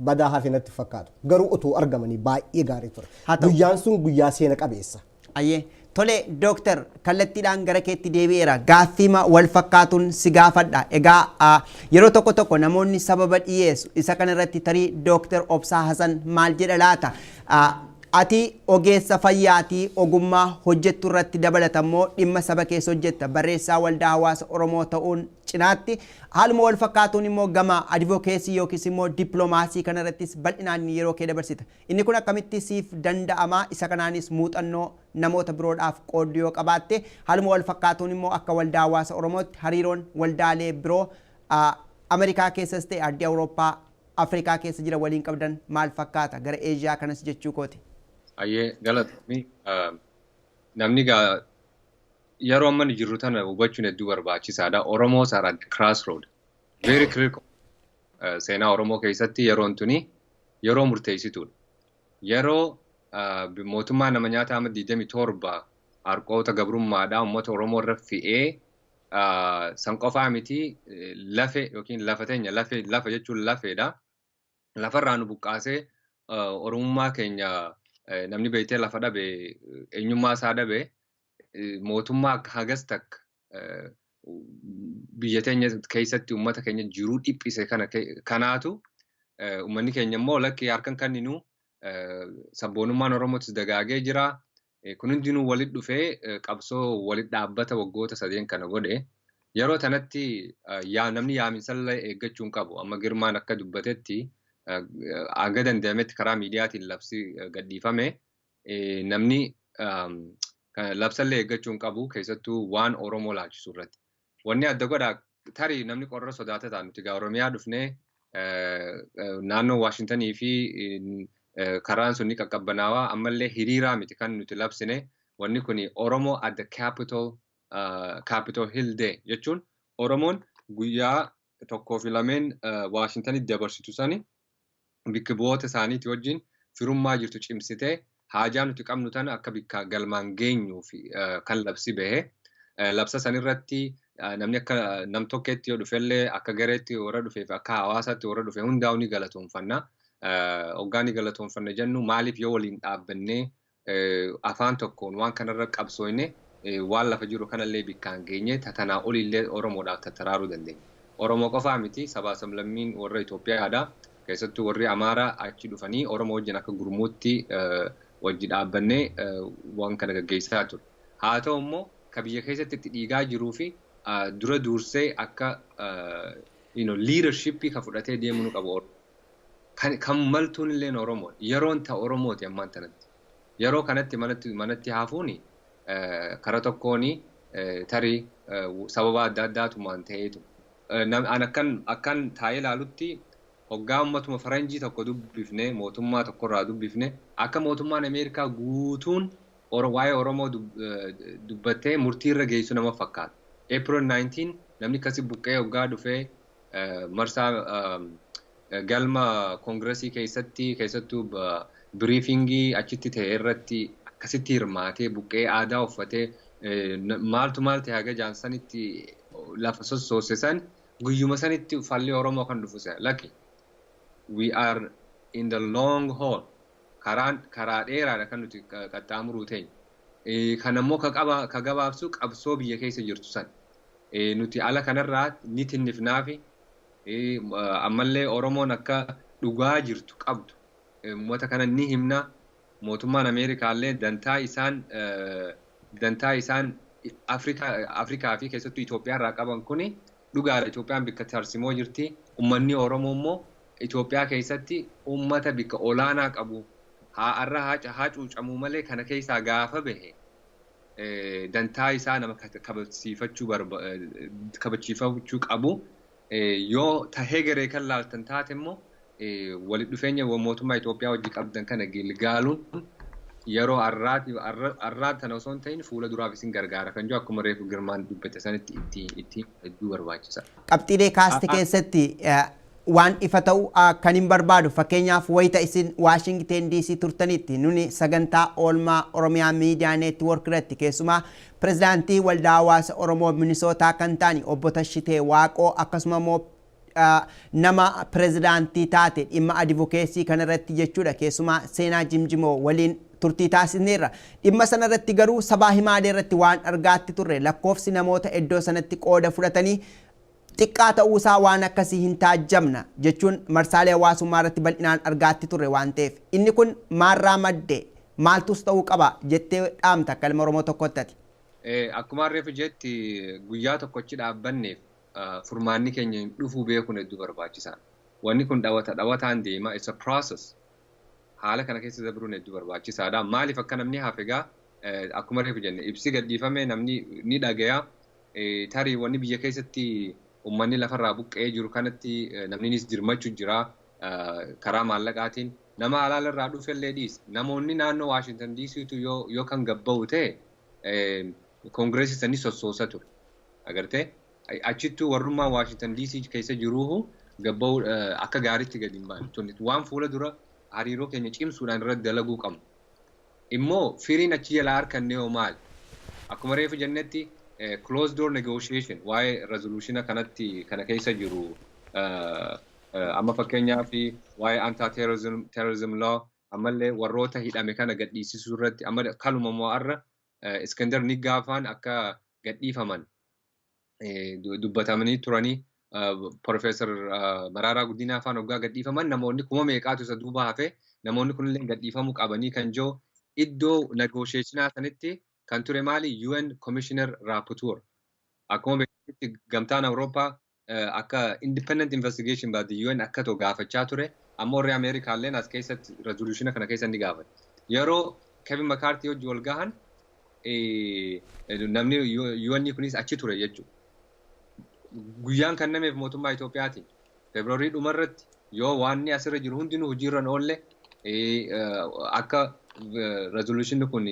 Badaa hafe natti fakkaatu. Garuu otoo argamanii baay'ee gaarii ture. Guyyaan sun guyyaa seena qabeessa. Ayyee. Tole dooktar, kallattiidhaan gara keetti deebi'eera. Gaaffiima wal fakkaatuun si gaafadha. Egaa yeroo tokko tokko namoonni sababa dhiyeessu. Isa kanarratti tarii Dooktar Obsaa Hasan maal jedha laata? Ati ogeessa fayyaatii, ogummaa hojjettu irratti dabalatammoo dhimma saba keessa hojjetta. Barreessaa waldaa hawaasa Oromoo ta'uun cinaatti haaluma wal fakkaatuun immoo gama advocacy yookiis immoo dippiloomaasii kanarrattis bal'inaan yeroo kee dabarsita. Inni kun akkamitti siif danda'ama? Isa kanaanis muuxannoo namoota biroodhaaf qooddu yoo qabaatte, haaluma wal fakkaatuun immoo akka waldaa hawaasa Oromootti hariiroon waldaalee biroo Ameerikaa keessas ta'e ardii Awurooppaa, Afrikaa keessa jira waliin qabdan maal fakkaata? Gara Eeshiyaa kanas jechuu kooti. Ayyee, galatoomi. Namni gaa yeroo amma nu jirru tana hubachuun hedduu barbaachisaadha. Oromos are at the crossroad. Very critical. Seenaa Oromoo keessatti yeroon tuni yeroo murteessituudha. Yeroo mootummaa nama nyaataa amma 27 harqoota gabrummaadhaa uummata Oromoo irra fe'ee, san qofaa miti, lafe yookiin lafa teenya, lafe, lafa jechuun lafeedha. Lafarraa nu buqqaasee Oromummaa keenya namni beektee lafa dhabe, eenyummaa isaa dhabe, mootummaa akka hagas takka biyya teenya keessatti uummata keenya jiruu dhiphise kana kanaatu uummanni keenya immoo lakki harkan kenninuu, sabboonummaan Oromootis dagaagee jira. Kun hundinuu walitti dhufee qabsoo walitti dhaabbata waggoota sadeen kana godhe. Yeroo tanatti namni yaaminsallee eeggachuu hin qabu. Amma Girmaan akka dubbatetti hanga danda'ametti karaa miidiyaatiin labsi gadhiifame. Namni labsallee eeggachuu hin qabu, keessattuu waan Oromoo laalchisu irratti. Wanni adda godha tarii namni qorra sodaata ta'a. Nuti egaa Oromiyaa dhufnee naannoo Waashintanii fi karaan sun ni qaqqabbanaawaa, ammallee hiriiraa miti kan nuti labsine. Wanni kun Oromoo at the Capitol Hill Day jechuun Oromoon guyyaa tokkoo fi lameen Waashintanitti dabarsitu sani bikka bu'oota isaaniitii wajjin firummaa jirtu cimsitee haajaa nuti qabnu tana akka bikka galmaan geenyuu fi kan labsi bahe. Labsa sanirratti namni akka nam tokkeetti yoo dhufellee, akka gareetti warra dhufee fi akka hawaasaatti warra dhufe hundaa'u ni galatoonfanna. Hoggaa ni galatoonfanna jennu maaliif yoo waliin dhaabbannee afaan tokkoon waan kanarra qabsooyne Waan lafa jiru kanallee bikkaan geenye tatanaa olillee Oromoodhaaf tattaraaruu dandeenya. Oromoo qofaa miti, sabaa sablammiin warra Itoophiyaadha. Keessattuu warri Amaaraa achi dhufanii Oromoo wajjin akka gurmuutti wajji dhaabbannee waan kana gaggeessaa ture. Haa ta'u immoo ka biyya keessatti itti dhiigaa jiruu fi dura dursee akka leadershipii ka fudhatee deemuu nu qabu. Kan maltuun illee Oromoo yeroon ta Oromooti ammaan tanatti. Yeroo kanatti manatti hafuuni kara tokkoon tarii sababa adda addaatumaan ta'eetu. An akkan taa'ee ilaalutti hoggaa uummatuma faranjii tokko dubbifne, mootummaa tokkorraa dubbifne, akka mootummaan Ameerikaa guutuun waa'ee Oromoo dubbattee murtii irra geessu nama fakkaata. April 19 namni akkasii buqqee hoggaa dhufee marsaa galma koongiresii keessatti, keessattuu briefingii achitti ta'e irratti akkasitti hirmaatee, buqqee aadaa uffatee, maaltu maal ta'e haga jaansanitti lafa sossoose san, guyyuma sanitti falli Oromoo kan dhufu lakki. We are in the long haul. Karaan karaa dheeraadha kan nuti qaxxaamuruu teenya. Kan ammoo ka gabaabsu qabsoo biyya keessa jirtu san. Nuti ala kanarraa ni tinnifnaafi ammallee Oromoon akka dhugaa jirtu qabdu uummata kana ni himna. Mootummaan Ameerikaallee dantaa isaan Afrikaa fi keessattuu Itoophiyaa irraa qaban kuni dhugaadha. Itoophiyaan bikka tarsimoo jirti. Uummanni Oromoo immoo Itoophiyaa keessatti uummata bikka olaanaa qabu, haa arra haa cuucamuu malee, kana keessaa gaafa bahe dantaa isaa nama kabachiifachuu qabu. Yoo tahee garee kan laaltan taate immoo walitti dhufeenya mootummaa Itoophiyaa wajji qabdan kana gilgaaluun yeroo arraa tana osoo hin ta'in fuula duraaf isin gargaara kan jiru, akkuma reefu Girmaan dubbate sanitti itti hedduu barbaachisa. Qabxiilee kaaste keessatti waan ifa ta'u kan hin barbaadu, fakkeenyaaf wayita isin Waashingteen DC turtanitti nuni sagantaa oolmaa Oromiyaa Miidiyaa Neetwoork irratti keessumaa pirezidaantii Waldaa Hawaasa Oromoo Minisootaa kan ta'an obbo Tashitee Waaqoo, akkasuma immoo nama pirezidaantii taate dhimma advocacy kanarratti jechuudha, keessumaa Seenaa Jimjimoo waliin turtii taasisneerra. Dhimma sanarratti garuu sabaa himaalee irratti waan argaatti turre, lakkoofsi namoota iddoo sanatti qooda fudhatanii xiqqaa ta'uusaa waan akkasii hin taajjabna jechuun marsaalee hawaasummaa irratti bal'inaan argaatti turre waan ta'eef, inni kun maarraa madde, maaltus ta'uu qaba jettee dhaamta akka ilma Oromoo tokkotti ati? Akkuma reefu jetti, guyyaa tokkochi dhaabbanneef furmaanni keenya hin dhufuu beekuun hedduu barbaachisaadha. Wanni kun dhawata dhawataan deema, it's a process. Haala kana keessa dabruun hedduu barbaachisaadha. Maaliif akka namni hafe egaa akkuma reefu jenne ibsi gadhiifame namni ni dhagaya. Tarii wanni biyya keessatti uummanni lafarraa buqqa'ee jiru kanatti namninis dirmachuu jira karaa maallaqaatiin. Nama alaalarraa dhufellee dhiis. Namoonni naannoo Waashingtan DCtu yoo kan gabba'u ta'e koongireesii sanii sossoosa ture. Agartee, achittuu warrummaa Waashingtan DC keessa jiruuhu gabba'u akka gaariitti gadi hin baane. Waan fuula dura hariiroo keenya cimsuudhaan irratti dalaguu qabnu. Immoo firiin achi jalaa harkanne hoo maali? Akkuma reefu jennetti closed door negotiation waa'ee resolutiona kanatti kana keessa jiru, amma fakkeenyaaf waa'ee anti terrorism law, ammallee warroota hidhame kana gadhiisisuu irratti, amma kaluma mo'arra Iskandar Niggaafaan akka gadhiifaman dubbatamanii turanii, Profeesar Maraaraa Guddinaa faan hoggaa gadhiifaman namoonni kuma meeqaatu isa duuba hafe, namoonni kunillee gadhiifamuu qabanii kan jiru iddoo negotiationaa sanitti kan ture maali? UN Commissioner Rapporteur. Akkuma beekamutti gamtaan Awurooppaa akka independent investigation by the UN akka ta'u gaafachaa ture. Amma warri Ameerikaalleen as keessatti resolutiona kana keessa ni gaafate. Yeroo Kevin McCarthy hojii wal gahan namni UN kunis achi ture jechuudha. Guyyaan kennameef mootummaa Itoophiyaatiin Feebruaarii dhumarratti yoo waan asirra jiru hundinuu hojiirra hin oolle akka resolutionni kun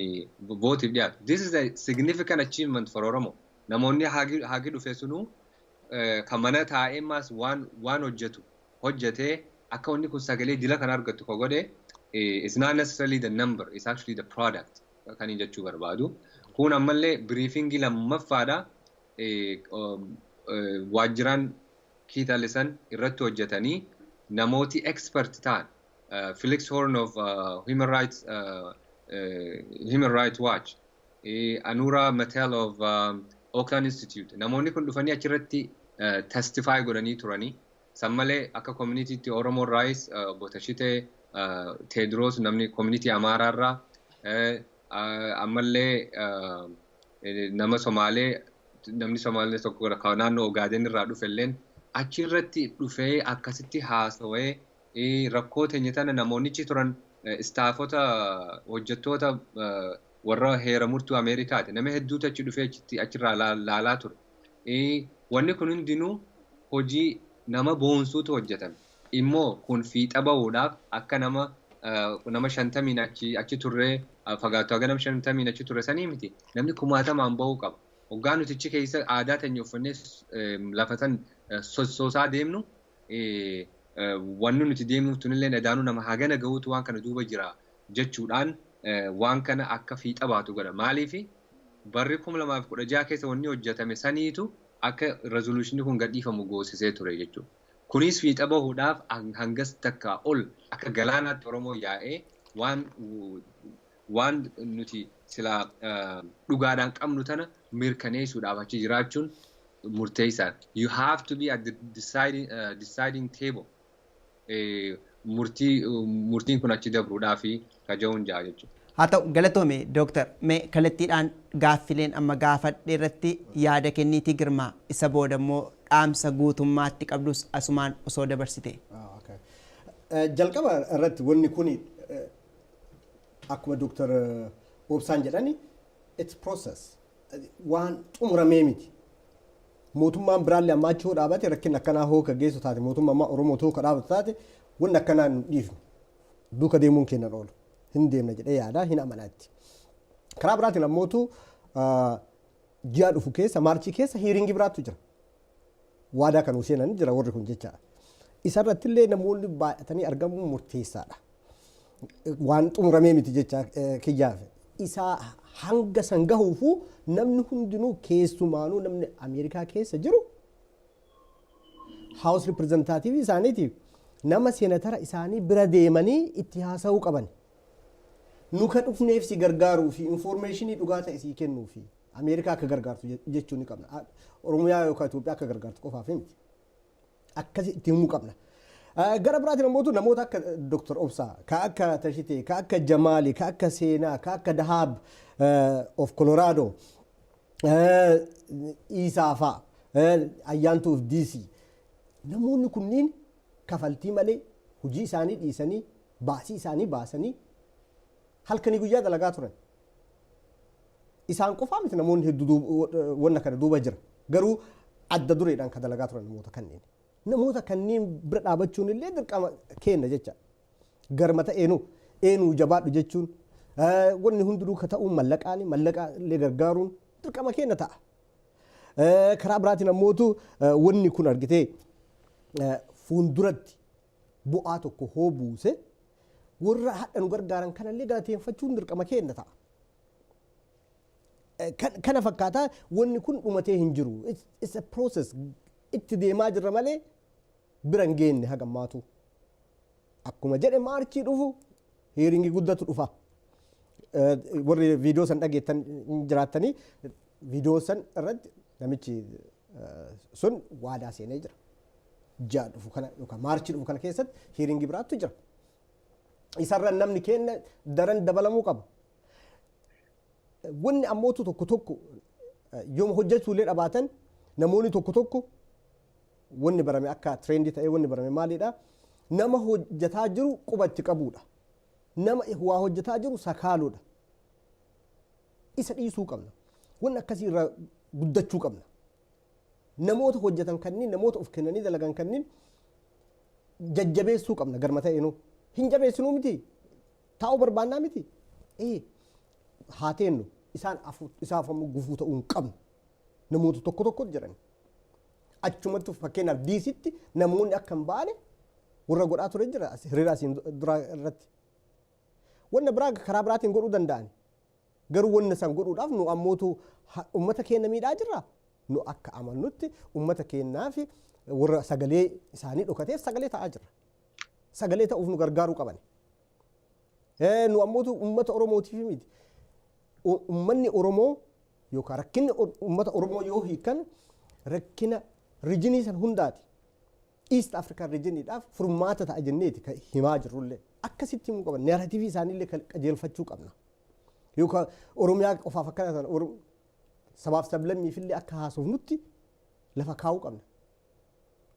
vootiif dhiyaatu. This is a significant achievement for Oromo. Namoonni hagi dhufe sunuu kan mana taa'ee maas waan hojjetu hojjetee akka wanni kun sagalee dila kan argattu ko godhe. It's not necessarily the number, it's actually the product kan hin jechuu barbaadu. Kun ammallee briefingii lammaffaadha, waajjiraan Keith Ellison irratti hojjetanii namooti expert ta'an, Felix Horn of Human Rights Watch. Anura Matel of Oakland Institute. Namoonni kun dhufanii achirratti testify godhanii turanii. San malee akka communitytti Oromo Rice, obbo Tashitee Teedroos, namni community Amaaraarraa, ammallee nama Somaalee, namni Somaalee tokko naannoo Ogaaden irraa dhufe illeen achirratti dhufee akkasitti haasawee, rakkoo teenya tana namoonnichi turan staffota, hojjettoota warra heera murtuu Ameerikaati. Nama hedduutu achi dhufee achirraa laalaa ture. Wanni kun hundinuu hojii nama boonsuutu hojjetame. Immoo kun fiixa bahuudhaaf akka nama 50n achi turree fagaatu, haga nama 50n achi turre sanii miti. Namni kumaatamaan bahuu qaba. Hoggaa nuti achi keessa aadaa teenya uffannee lafa san sossoosaa deemnu, wanni nuti deemnuuf tunillee edaanuu nama hagana gahuutu waan kana duuba jira jechuudhaan waan kana akka fiixa baatu godha. Maaliifi, barri 2016 keessa wanni hojjetame saniitu akka resolutionni kun gadhiifamu goosisee ture jechuudha. Kunis fiixa bahuudhaaf hangas takka ol akka galaanaatti Oromoo yaa'ee waan nuti sila dhugaadhaan qabnu tana mirkaneessuudhaaf achi jiraachuun murteessaadha. You have to be at the deciding table. Murtiin kun achi dabruudhaaf kaja'uun jaa jechuudha. Haa ta'u, galatoome dooktar. Mee kallattiidhaan gaaffileen amma gaafadhe irratti yaada kenniitii, Girmaa, isa booda immoo dhaamsa guutummaatti qabdus asumaan osoo dabarsite. Jalqaba irratti wanni kun akkuma Dooktar Obsaan jedhani, it's process, waan xumuramee miti. Mootummaan biraallee ammaa achi hoo dhaabate, rakkin akkanaa hoo ka geessu taate, mootummaa ammaa Oromoo hoo ka dhaabatu taate, wanni akkanaa nu dhiifnu duuka deemuun kennan oolu hin deemna jedhee yaada hin amanaatti. Karaa biraatiin ammootu ji'a dhufu keessa, Maarchii keessa, hearingii biraattu jira. Waadaa kan seenan jira warri kun jechaadha. Isarratti illee namoonni baay'atanii argamuun murteessaadha. Waan xumuramee miti jecha kiyyaaf. Isaa hanga san gahuufuu namni hundinuu, keessumaanuu namni Ameerikaa keessa jiru, House Representative isaaniitiif nama seenatara isaanii bira deemanii itti haasa'uu qaban. Nu ka dhufneef si gargaaruu fi informationii dhugaa ta'e sii kennuu fi Ameerikaa akka gargaartu jechuu ni qabna. Oromiyaa yookaan Itoophiyaa akka gargaartu qofaaf miti. Akkasi itti himuu qabna. Gara biraatiin ammoo namoota akka Dr. Obsaa, ka akka Tashitee, ka akka Jamaali, ka akka Seenaa, ka akka Dahaab of Colorado, Iisaa fa'a, Ayyaantuu of DC. Namoonni kunniin kafaltii malee hojii isaanii dhiisanii, baasii isaanii baasanii, halkanii guyyaa dalagaa turan. Isaan qofaa miti, namoonni hedduu wanna kana duuba jira. Garuu adda dureedhaan kan dalagaa turan namoota kanneen. Namoota kanneen bira dhaabachuun illee dirqama kenna jecha. Garmata eenyu eenyu jabaadhu jechuun, wanni hundinuu ka ta'uun mallaqaani, mallaqa illee gargaaruun dirqama kenna ta'a. Karaa biraatiin ammootu wanni kun argitee fuulduratti bu'aa tokko hoo buuse, warra hadha nu gargaaran kanallee galateeffachuun dirqama kenna ta'a. Kana fakkaataa wanni kun dhumatee hin jiru. It's a process. Itti deemaa jirra malee bira hin geenne hagammaatu. Akkuma jedhe, Maarchii dhufu hearingii guddatu dhufa. Warri viidiyoo san dhageettan jiraattanii, viidiyoo san irratti namichi sun waadaa seenee jira. Ji'a dhufu kana yookaan Maarchii dhufu kana keessatti hearingii biraattu jira. Isarra namni kenna daran dabalamuu qaba. Wanni ammootu tokko tokko yooma hojjechuullee dhabaatan, namoonni tokko tokko wanni barame, akka trendii ta'ee wanni barame maalidha? Nama hojjetaa jiru quba itti qabuudha. Nama waa hojjetaa jiru sakaaluudha. Isa dhiisuu qabna. Wanni akkasii irraa guddachuu qabna. Namoota hojjetan kanneen, namoota of kennanii dalagan kanneen jajjabeessuu qabna garma ta'eenuu. Hin jabeessinuu miti. Taa'uu barbaannaa miti. Ee, haa teennu, isaan isaaf ammoo gufuu ta'uu hin qabnu. Namoota tokko tokko jiran. Achumatti fakkeenyaaf DCtti namoonni akka hin baane warra godhaa ture jira hiriira asiin duraa irratti. Wanna biraa karaa biraatiin godhuu danda'an. Garuu wanna san godhuudhaaf nu ammootu uummata keenya miidhaa jirra. Nu akka amannutti uummata keenyaa fi warra sagalee isaanii dhokateef sagalee ta'aa jirra. Sagalee ta'uuf nu gargaaruu qaban. Nu ammootu uummata Oromootiif miti. Uummanni Oromoo yookaan rakkinni uummata Oromoo yoo hiikan rakkina regionii san hundaati. East African regioniidhaaf furmaata ta'a jenneeti kan himaa jirrullee. Akkasitti himuu qabna. Narrative isaaniillee qajeelfachuu qabna. Yookaan Oromiyaa qofaaf akkana ta'an sabaaf sablammiifillee akka haasofnutti lafa kaa'uu qabna.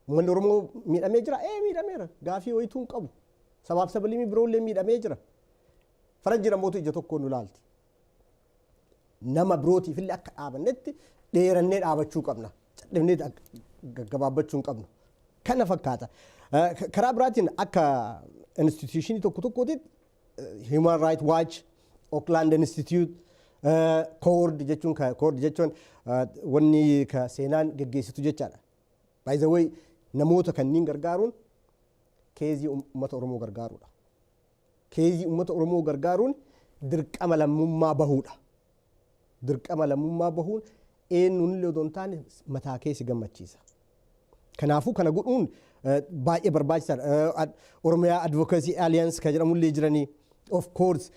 Uummanni Oromoo miidhamee jira? Ee, miidhameera. Gaafii wayituu hin qabu. Sabaaf sablammii biroollee miidhamee jira. Faranjii namoota ija tokkoon nu ilaalti. Nama birootiifillee akka dhaabannetti dheerannee dhaabachuu qabna. Cadhibnee gaggabaabbachuu hin qabnu. Kana fakkaata. Karaa biraatiin akka institutionii tokko tokkootti Human Rights Watch, Oakland Institute, CORD jechuun, CORD jechuun wanni ka seenaan geggeessitu jechaadha. By the way, namoota kanneen gargaaruun caseii uummata Oromoo gargaaruudha. Caseii uummata Oromoo gargaaruun dirqama lammummaa bahuudha. Dirqama lammummaa bahuun eenyuun odoo hin taane mataa keessi gammachiisa. Kanaafuu kana godhuun baay'ee barbaachisaadha. Oromiyaa Advocacy Alliance kan jedhamullee jiranii, of course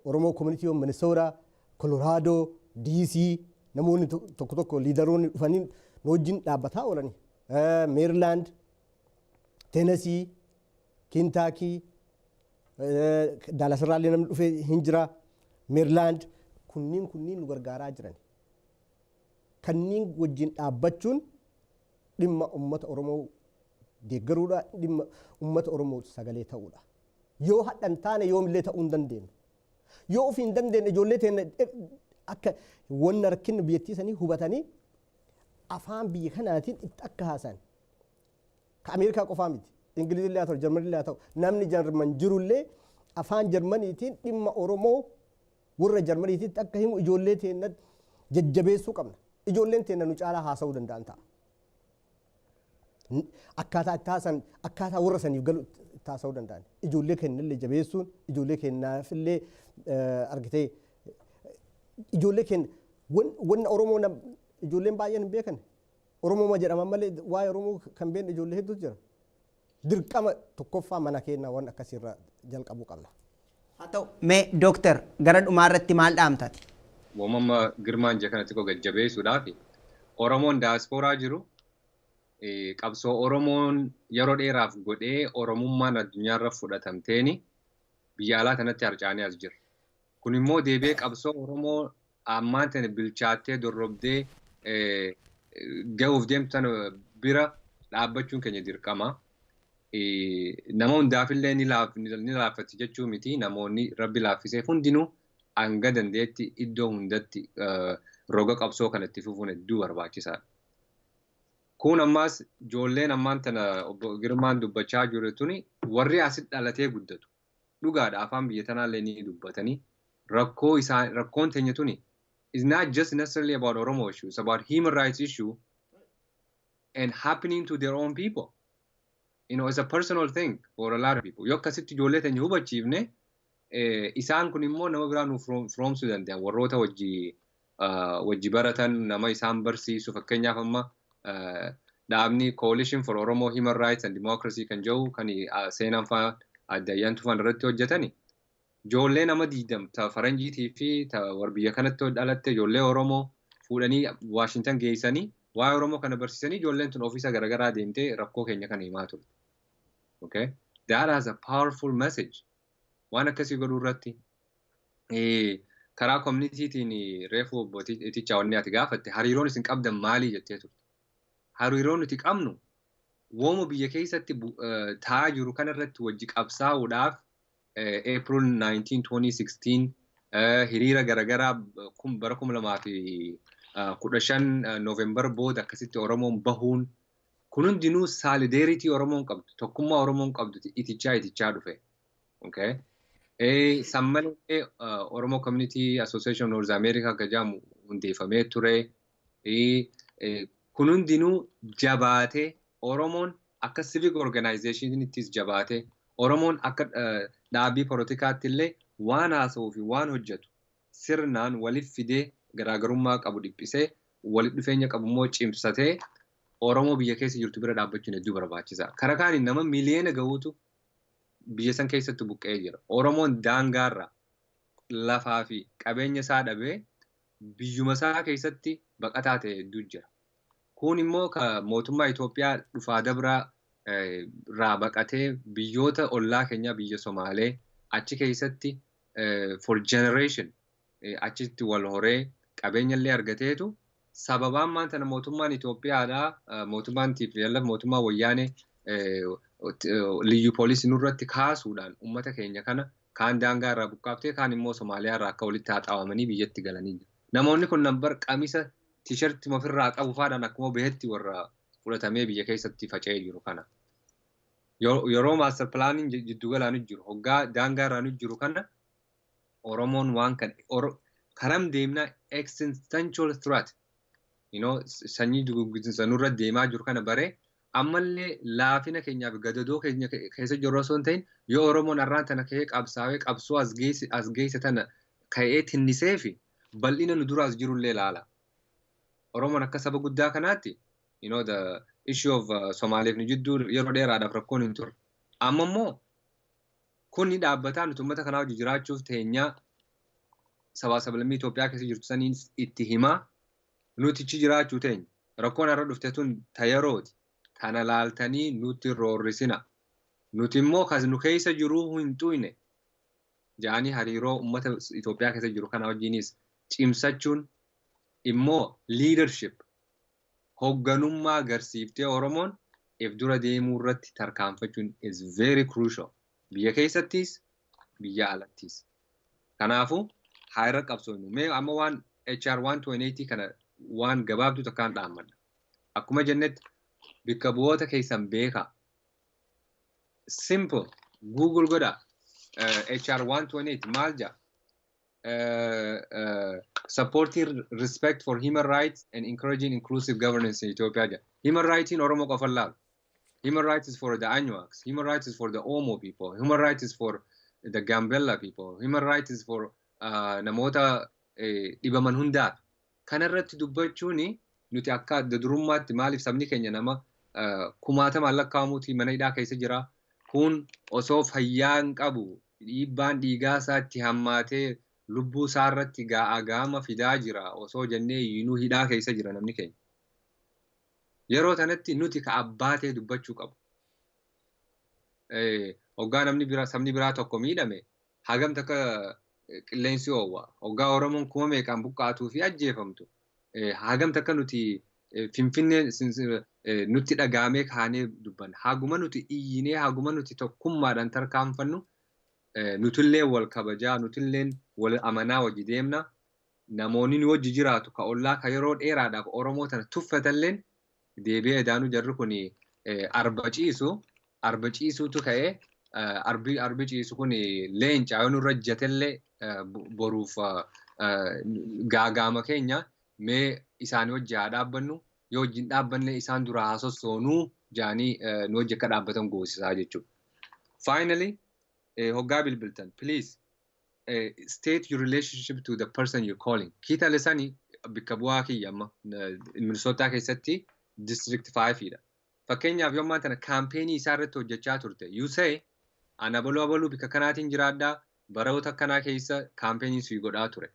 Oromoo Community of Minnesota, Colorado, DC namoonni tokko tokko leaderoonni dhufanii nu wajjin dhaabbataa oolani. Maryland, Tennessee, Kentucky, Dallas irraallee namni dhufee hin jira. Maryland kunniin nu gargaaraa jiran. Kanneen wajjin dhaabbachuun dhimma uummata Oromoo deeggaruudha, dhimma uummata Oromoo sagalee ta'uudha. Yoo hadhan taane yoomillee ta'uu hin dandeenyu. Yoo ofii hin dandeenye ijoollee teenya akka wanna rakkinna biyyattii sanii hubatanii afaan biyya kanaatiin itti akka haasan. Ka Ameerikaa qofaa miti. Ingilizillee haa ta'u, Jarmanillee haa ta'u, namni Jarman jirullee afaan Jarmaniitiin dhimma Oromoo warra Jarmaniititti akka himu ijoollee teenya jajjabeessuu qabna. Ijoolleen teenya nu caalaa haasa'uu danda'an ta'a. Akkaataa itti haasan, akkaataa warra saniif galu itti haasa'uu danda'an. Ijoollee keenyallee jabeessuun, ijoollee keenyaafillee argitee, ijoollee keenya wanna Oromoo ijoolleen baay'een hin beekan. Oromoo jedhaman malee waa'ee Oromoo kan beekne ijoollee hedduutu jira. Dirqama tokkoffaa mana keenya waan akkasiirra jalqabuu qabna. Haa ta'u, mee dooktar, gara dhumaa irratti maal dhaamtati? Uumama Girmaan jee kanatti koo gajjabeessuudhaaf, Oromoon daaspooraa jiru qabsoo Oromoon yeroo dheeraaf godhee Oromummaan addunyaarra fudhatamteeni biyya alaa kanatti harcaanii as jira. Kun immoo deebi'ee qabsoo Oromoo ammaan tana bilchaattee dorrobdee gahuuf deemtu tana bira dhaabbachuun keenya dirqama. Nama hundaafillee ni laaffatti jechuu miti, namoonni rabbi laaffiseef hundinuu hanga dandeetti iddoo hundatti roga qabsoo kanatti fufuun hedduu barbaachisaadha. Kun ammaas ijoolleen ammaan tana obbo Girmaan dubbachaa jiru tuni warri asitti dhalatee guddatu. Dhugaadha, afaan biyya tanaallee ni dubbatanii rakkoo isaan rakkoon teenya tuni is not just necessarily about Oromo issue, it's about human rights issue and happening to their own people. It's a personal thing for a lot of people. Yoo akkasitti ijoollee teenya hubachiifne, isaan kun immoo nama biraa nuuf firoomsuu danda'an, warroota wajji baratan, nama isaan barsiisu. Fakkeenyaaf amma dhaabni Coalition for Oromo Human Rights and Democracy kan jedhu kan seenaan fa'aa adda ayyaantu fa'aan irratti hojjetani. Ijoollee nama 20 ta faranjiitii fi ta warra biyya kanatti dhalatte, ijoollee Oromoo fuudhanii Waashintan geessanii waa'ee Oromoo kana barsiisanii, ijoolleen tun ofiisa garaagaraa deemtee rakkoo keenya kana himaa turte. Okay? That has a powerful message. Waan akkasii godhuu irratti karaa communitytiin reefu obbo Itichaa wanni ati gaafatte, hariiroon isin qabdan maalii jettee turte. Hariiroon nuti qabnu wooma biyya keessatti ta'aa jiru kanarratti wajji qabsaa'uudhaaf April 19, 2016 hiriira garaagaraa bara 2015 November booda akkasitti Oromoon bahuun kun hundinuu solidarity Oromoon qabdu, tokkummaa Oromoon qabdu itichaa itichaa dhufe. Okay? San malee Oromoo Community Association North America akka jedhamu hundeeffamee ture. Kun hundinuu jabaatee Oromoon akka civic organizationittis jabaatee, Oromoon akka dhaabbii poolitikaatti illee waan haasa'uu fi waan hojjetu sirnaan waliif fidee, garaagarummaa qabu dhiphisee, walitti dhufeenya qabu immoo cimsatee Oromoo biyya keessa jirtu bira dhaabbachuun hedduu barbaachisaa. Karaa kaaniin nama miliyoona gahuutu biyya san keessatti buqqa'ee jira. Oromoon daangaarra lafaa fi qabeenya isaa dhabee biyyuma isaa keessatti baqataa ta'e hedduu jira. Kun immoo ka mootummaa Itoophiyaa dhufaa dabraa irraa baqatee biyyoota ollaa keenyaa, biyya Somaalee, achi keessatti for generation achitti wal horee qabeenya illee argateetu, sababaan maanta mootummaan Itoophiyaadhaa, mootummaan TPLF, mootummaa Wayyaanee liyyu poolisii nurratti kaasuudhaan uummata keenya kana kaan daangaa irraa buqqaaftee, kaan immoo Somaaliyaa irraa akka walitti haxaawamanii biyyatti galanii jiru. Namoonni kun nambar qamisa T-shirtii ofirraa qabu faadhaan akkuma bahetti warra fudhatamee biyya keessatti faca'ee jiru kana. Yeroo master planiin jiddu galaan jiru, hoggaa daangaa irraa jiru kana, Oromoon waan kan karam deemnaa, existential threat sanyii duguugginsa nurra deemaa jiru kana baree, ammallee laafina keenyaaf gadadoo keenya keessa jiru osoo hin ta'in, yoo Oromoon arraan tana ka'ee qabsaa'ee qabsoo as geesse tana ka'ee tinnisee fi bal'ina nu duraas jirullee ilaala. Oromoon akka saba guddaa kanaatti the issue of Somaaliif nu jidduu yeroo dheeraadhaaf rakkoon hin turre. Amma immoo kunni dhaabbataa nuti uummata kanaa wajji jiraachuuf teenyaa sabaa sablammii Itoophiyaa keessa jirtu saniin itti himaa nutichi jiraachuu teenya. Rakkoon har'a dhufte tun ta yerooti. Tana laaltanii nutti roorrisina. Nuti immoo kas nu keessa jiruu hin xuyne jedhanii hariiroo uummata Itoophiyaa keessa jiru kana wajjinis cimsachuun immoo leadership, hoogganummaa agarsiiftee Oromoon if dura deemuu irratti tarkaanfachuun is very crucial. Biyya keessattis, biyya alattis. Kanaafuu haa irra qabsoofnu. Mee amma waan HR 128 kana waan gabaabduu takkaan dhaammadha. Akkuma jennetti, bikka bu'oota keessan beekaa. Simple. Google godha. HR 128 maal jedha? Supporting respect for human rights and encouraging inclusive governance in Ethiopia jedha. Human rights in Oromo qofa laalu. Human rights is for the Anuaks. Human rights is for the Omo people. Human rights is for the Gambella people. Human rights is for namoota dhibaman hundaaf. Kanarratti dubbachuun nuti akka adda durummaatti, maaliif sabni keenya nama kumaatamaan lakkaa'amuuti mana hidhaa keessa jira. Kun osoo fayyaa hin qabu, dhiibbaan dhiigaa isaatti hammaatee lubbuu isaa irratti ga'a gaama fidaa jira osoo jennee iyyinuu, hidhaa keessa jira namni keenya. Yeroo tanatti nuti ka abbaa ta'e dubbachuu qabu. Hoggaa namni biraa, sabni biraa tokko miidhame hagam takka qilleensi oowwa. Hoggaa Oromoon meeqaan buqqaatuu fi ajjeefamtu, hagam takka nuti Finfinnee nutti dhagaamee kaanee dubbanna. Haguma nuti iyyinee, haguma nuti tokkummaadhaan tarkaanfannu, nutillee wal kabajaa, nutillee wal amanaa wajji deemna. Namoonni nu wajji jiraatu ka ollaa ka yeroo dheeraadhaaf Oromoo tana tuffatalleen deebi'ee edaanuu jarri kun arba ciisu, arba ciisuutu ka'ee, arbi ciisu kun leenca yoo nurra jatellee boruuf gaagaama keenya. Mee isaanii wajji haa dhaabbannu, yoo wajjin dhaabbanne isaan dura haa sossoonuu jaanii nu wajji akka dhaabbatan goosisaa jechuudha. Finally, hoggaa bilbiltan, please state your relationship to the person you're calling. Kiita Lesani bikka bu'aa kiyya amma Minnesota keessatti District 5 dha. Fakkeenyaaf, yoo ammaan tana campaignii isaa irratti hojjechaa turte, you say, "Ana abaluu abaluu bikka kanaatiin jiraadhaa, baroota akkanaa keessa campaignii sii godhaa ture.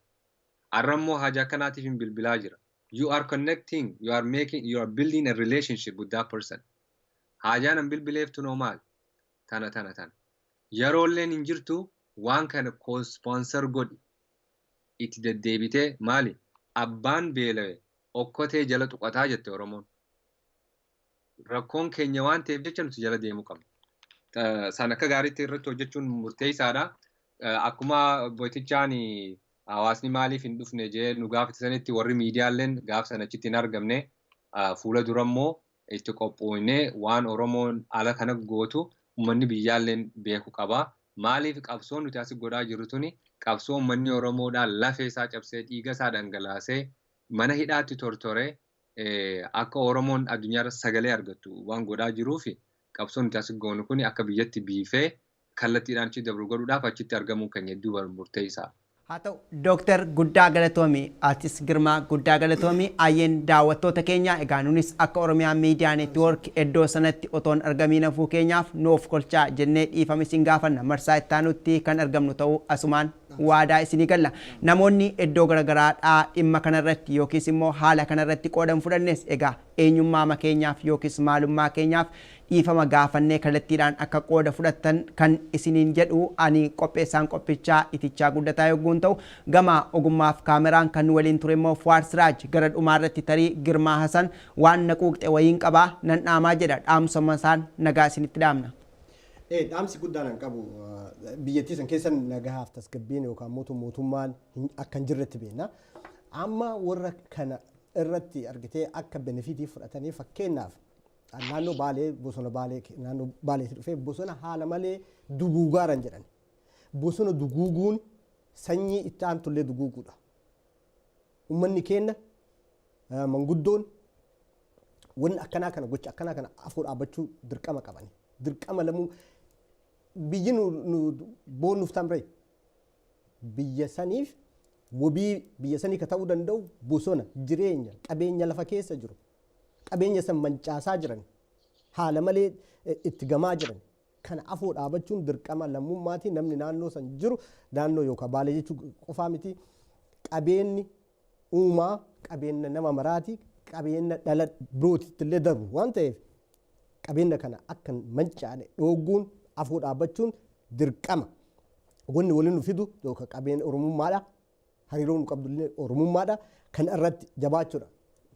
Har'a immoo haja akkanaatiif hin bilbilaa jira." You are connecting, you are making, you are building a relationship with that person. Haajaan an bilbileeftu noo maal? Tana tana tana. Yeroolleen hin jirtu, waan kana co-sponsor godhi. Itti deddeebitee maali? Abbaan beela'e okkotee jala tuqataa jette Oromoon. Rakkoon keenya waan ta'eef jecha nuti jala deemuu qabna. San akka gaariitti irratti hojjechuun murteessaadha. Akkuma boytichaan hawaasni maaliif hin dhufne jee nu gaafatisanitti, warri miidiyaaleen gaaf sana achitti hin argamne. Fuula dura immoo itti qophoonee waan Oromoon ala kana gootu uummanni biyyaalleen beeku qaba. Maaliif qabsoon nuti as godhaa jirru tuni qabsoo uummanni Oromoodhaan lafee isaa cabsee, dhiiga isaa dhangalaasee, mana hidhaatti tortoree, akka Oromoon addunyaarra sagalee argattu waan godhaa jiruufi, qabsoon nuti as goonu kuni akka biyyatti biifee kallattiidhaan achi dabru godhuudhaaf achitti argamuun keenya hedduu murteessaadha. Haa ta'u, Dooktar, guddaa galatoomi. Artist Girmaa, guddaa galatoomi. Ayyeen, daawwattoota keenya, egaa nunis akka Oromiyaa Miidiyaa Neetwoork iddoo sanatti otoon argamiin hafuu keenyaaf nuuf kolchaa jennee dhiifama isin gaafanna. Marsaa ittaanutti kan argamnu ta'uu asumaan Waadaa isinii galla. Namoonni iddoo garaagaraadhaa dhimma kanarratti yookiis immoo haala kanarratti qoodan fudhannes, egaa eenyummaa keenyaaf yookiis maalummaa keenyaaf dhiifama gaafannee kallattiidhaan akka qooda fudhattan kan isiniin jedhu ani qopheessaan qophichaa Itichaa Guddataa yogguun ta'u, gama ogummaaf kaameraan kan waliin ture immoo Fuwaar Siraaj. Gara dhumaarratti tarii Girmaa Hasan waan naquuqxe wayiin qabaa nan dhaamaa jedha, dhaamsuma isaan nagaa isinitti dhaamna. Dhaamsi guddaan an qabu, biyyattii san keessa nagahaaf tasgabbiin yookaan mootummaan akka hin jirretti beekna. Amma warra kana irratti argitee akka benefitii fudhatanii, fakkeenyaaf naannoo Baalee, bosona Baalee, naannoo Baaleetti dhufee bosona haala malee duguugaaran jedhan. Bosona duguuguun sanyii itti aantullee duguuguudha. Uummanni keenya manguddoon wanni akkanaa kana, gocha akkanaa kana afur dhaabbachuu dirqama qabani. Dirqama lamuu biyyi nu boonnuuf tamree biyya saniif wabii biyya sanii ka ta'uu danda'u bosona, jireenya, qabeenya lafa keessa jiru. Qabeenya san mancaasaa jiran, haala malee itti gamaa jiran. Kana afoo dhaabachuun dirqama lammummaati. Namni naannoo san jiru, naannoo yookaan Baalee jechuu qofaa miti, qabeenyi uumaa qabeenya nama maraati, qabeenya dhala birootitti illee darbu waan ta'eef, qabeenya kana akka mancaane dhoogguun, afoo dhaabbachuun dirqama. Wanni waliin nu fidu yookaan qabeenya Oromummaadha. Hariiroo nu qabdu illee Oromummaadha. Kana irratti jabaachuudha.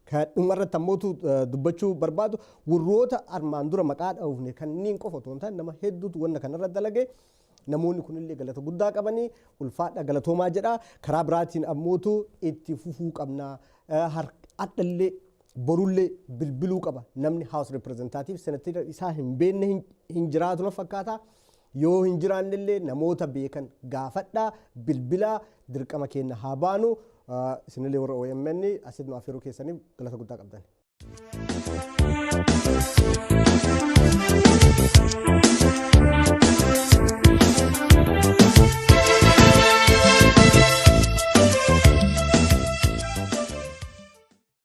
Kan dhuma irratti ammootu dubbachuu barbaadu, warroota armaan dura maqaa dhahuufne kanneen qofa otoo hin taane, nama hedduutu wanna kanarra dalage. Namoonni kunillee galata guddaa qabanii, ulfaadha, galatoomaa jedha. Karaa biraatiin ammootu itti fufuu qabna. Hadhallee borullee bilbiluu qaba. Namni House Representative, Senator isaa hin beekne hin jiraatu na fakkaata. Yoo hin jiraannellee namoota beekan gaafadhaa, bilbilaa, dirqama keenya haa baanu. Isinillee warra OMN asitti nu afeeruu keessaniif galata guddaa qabdan.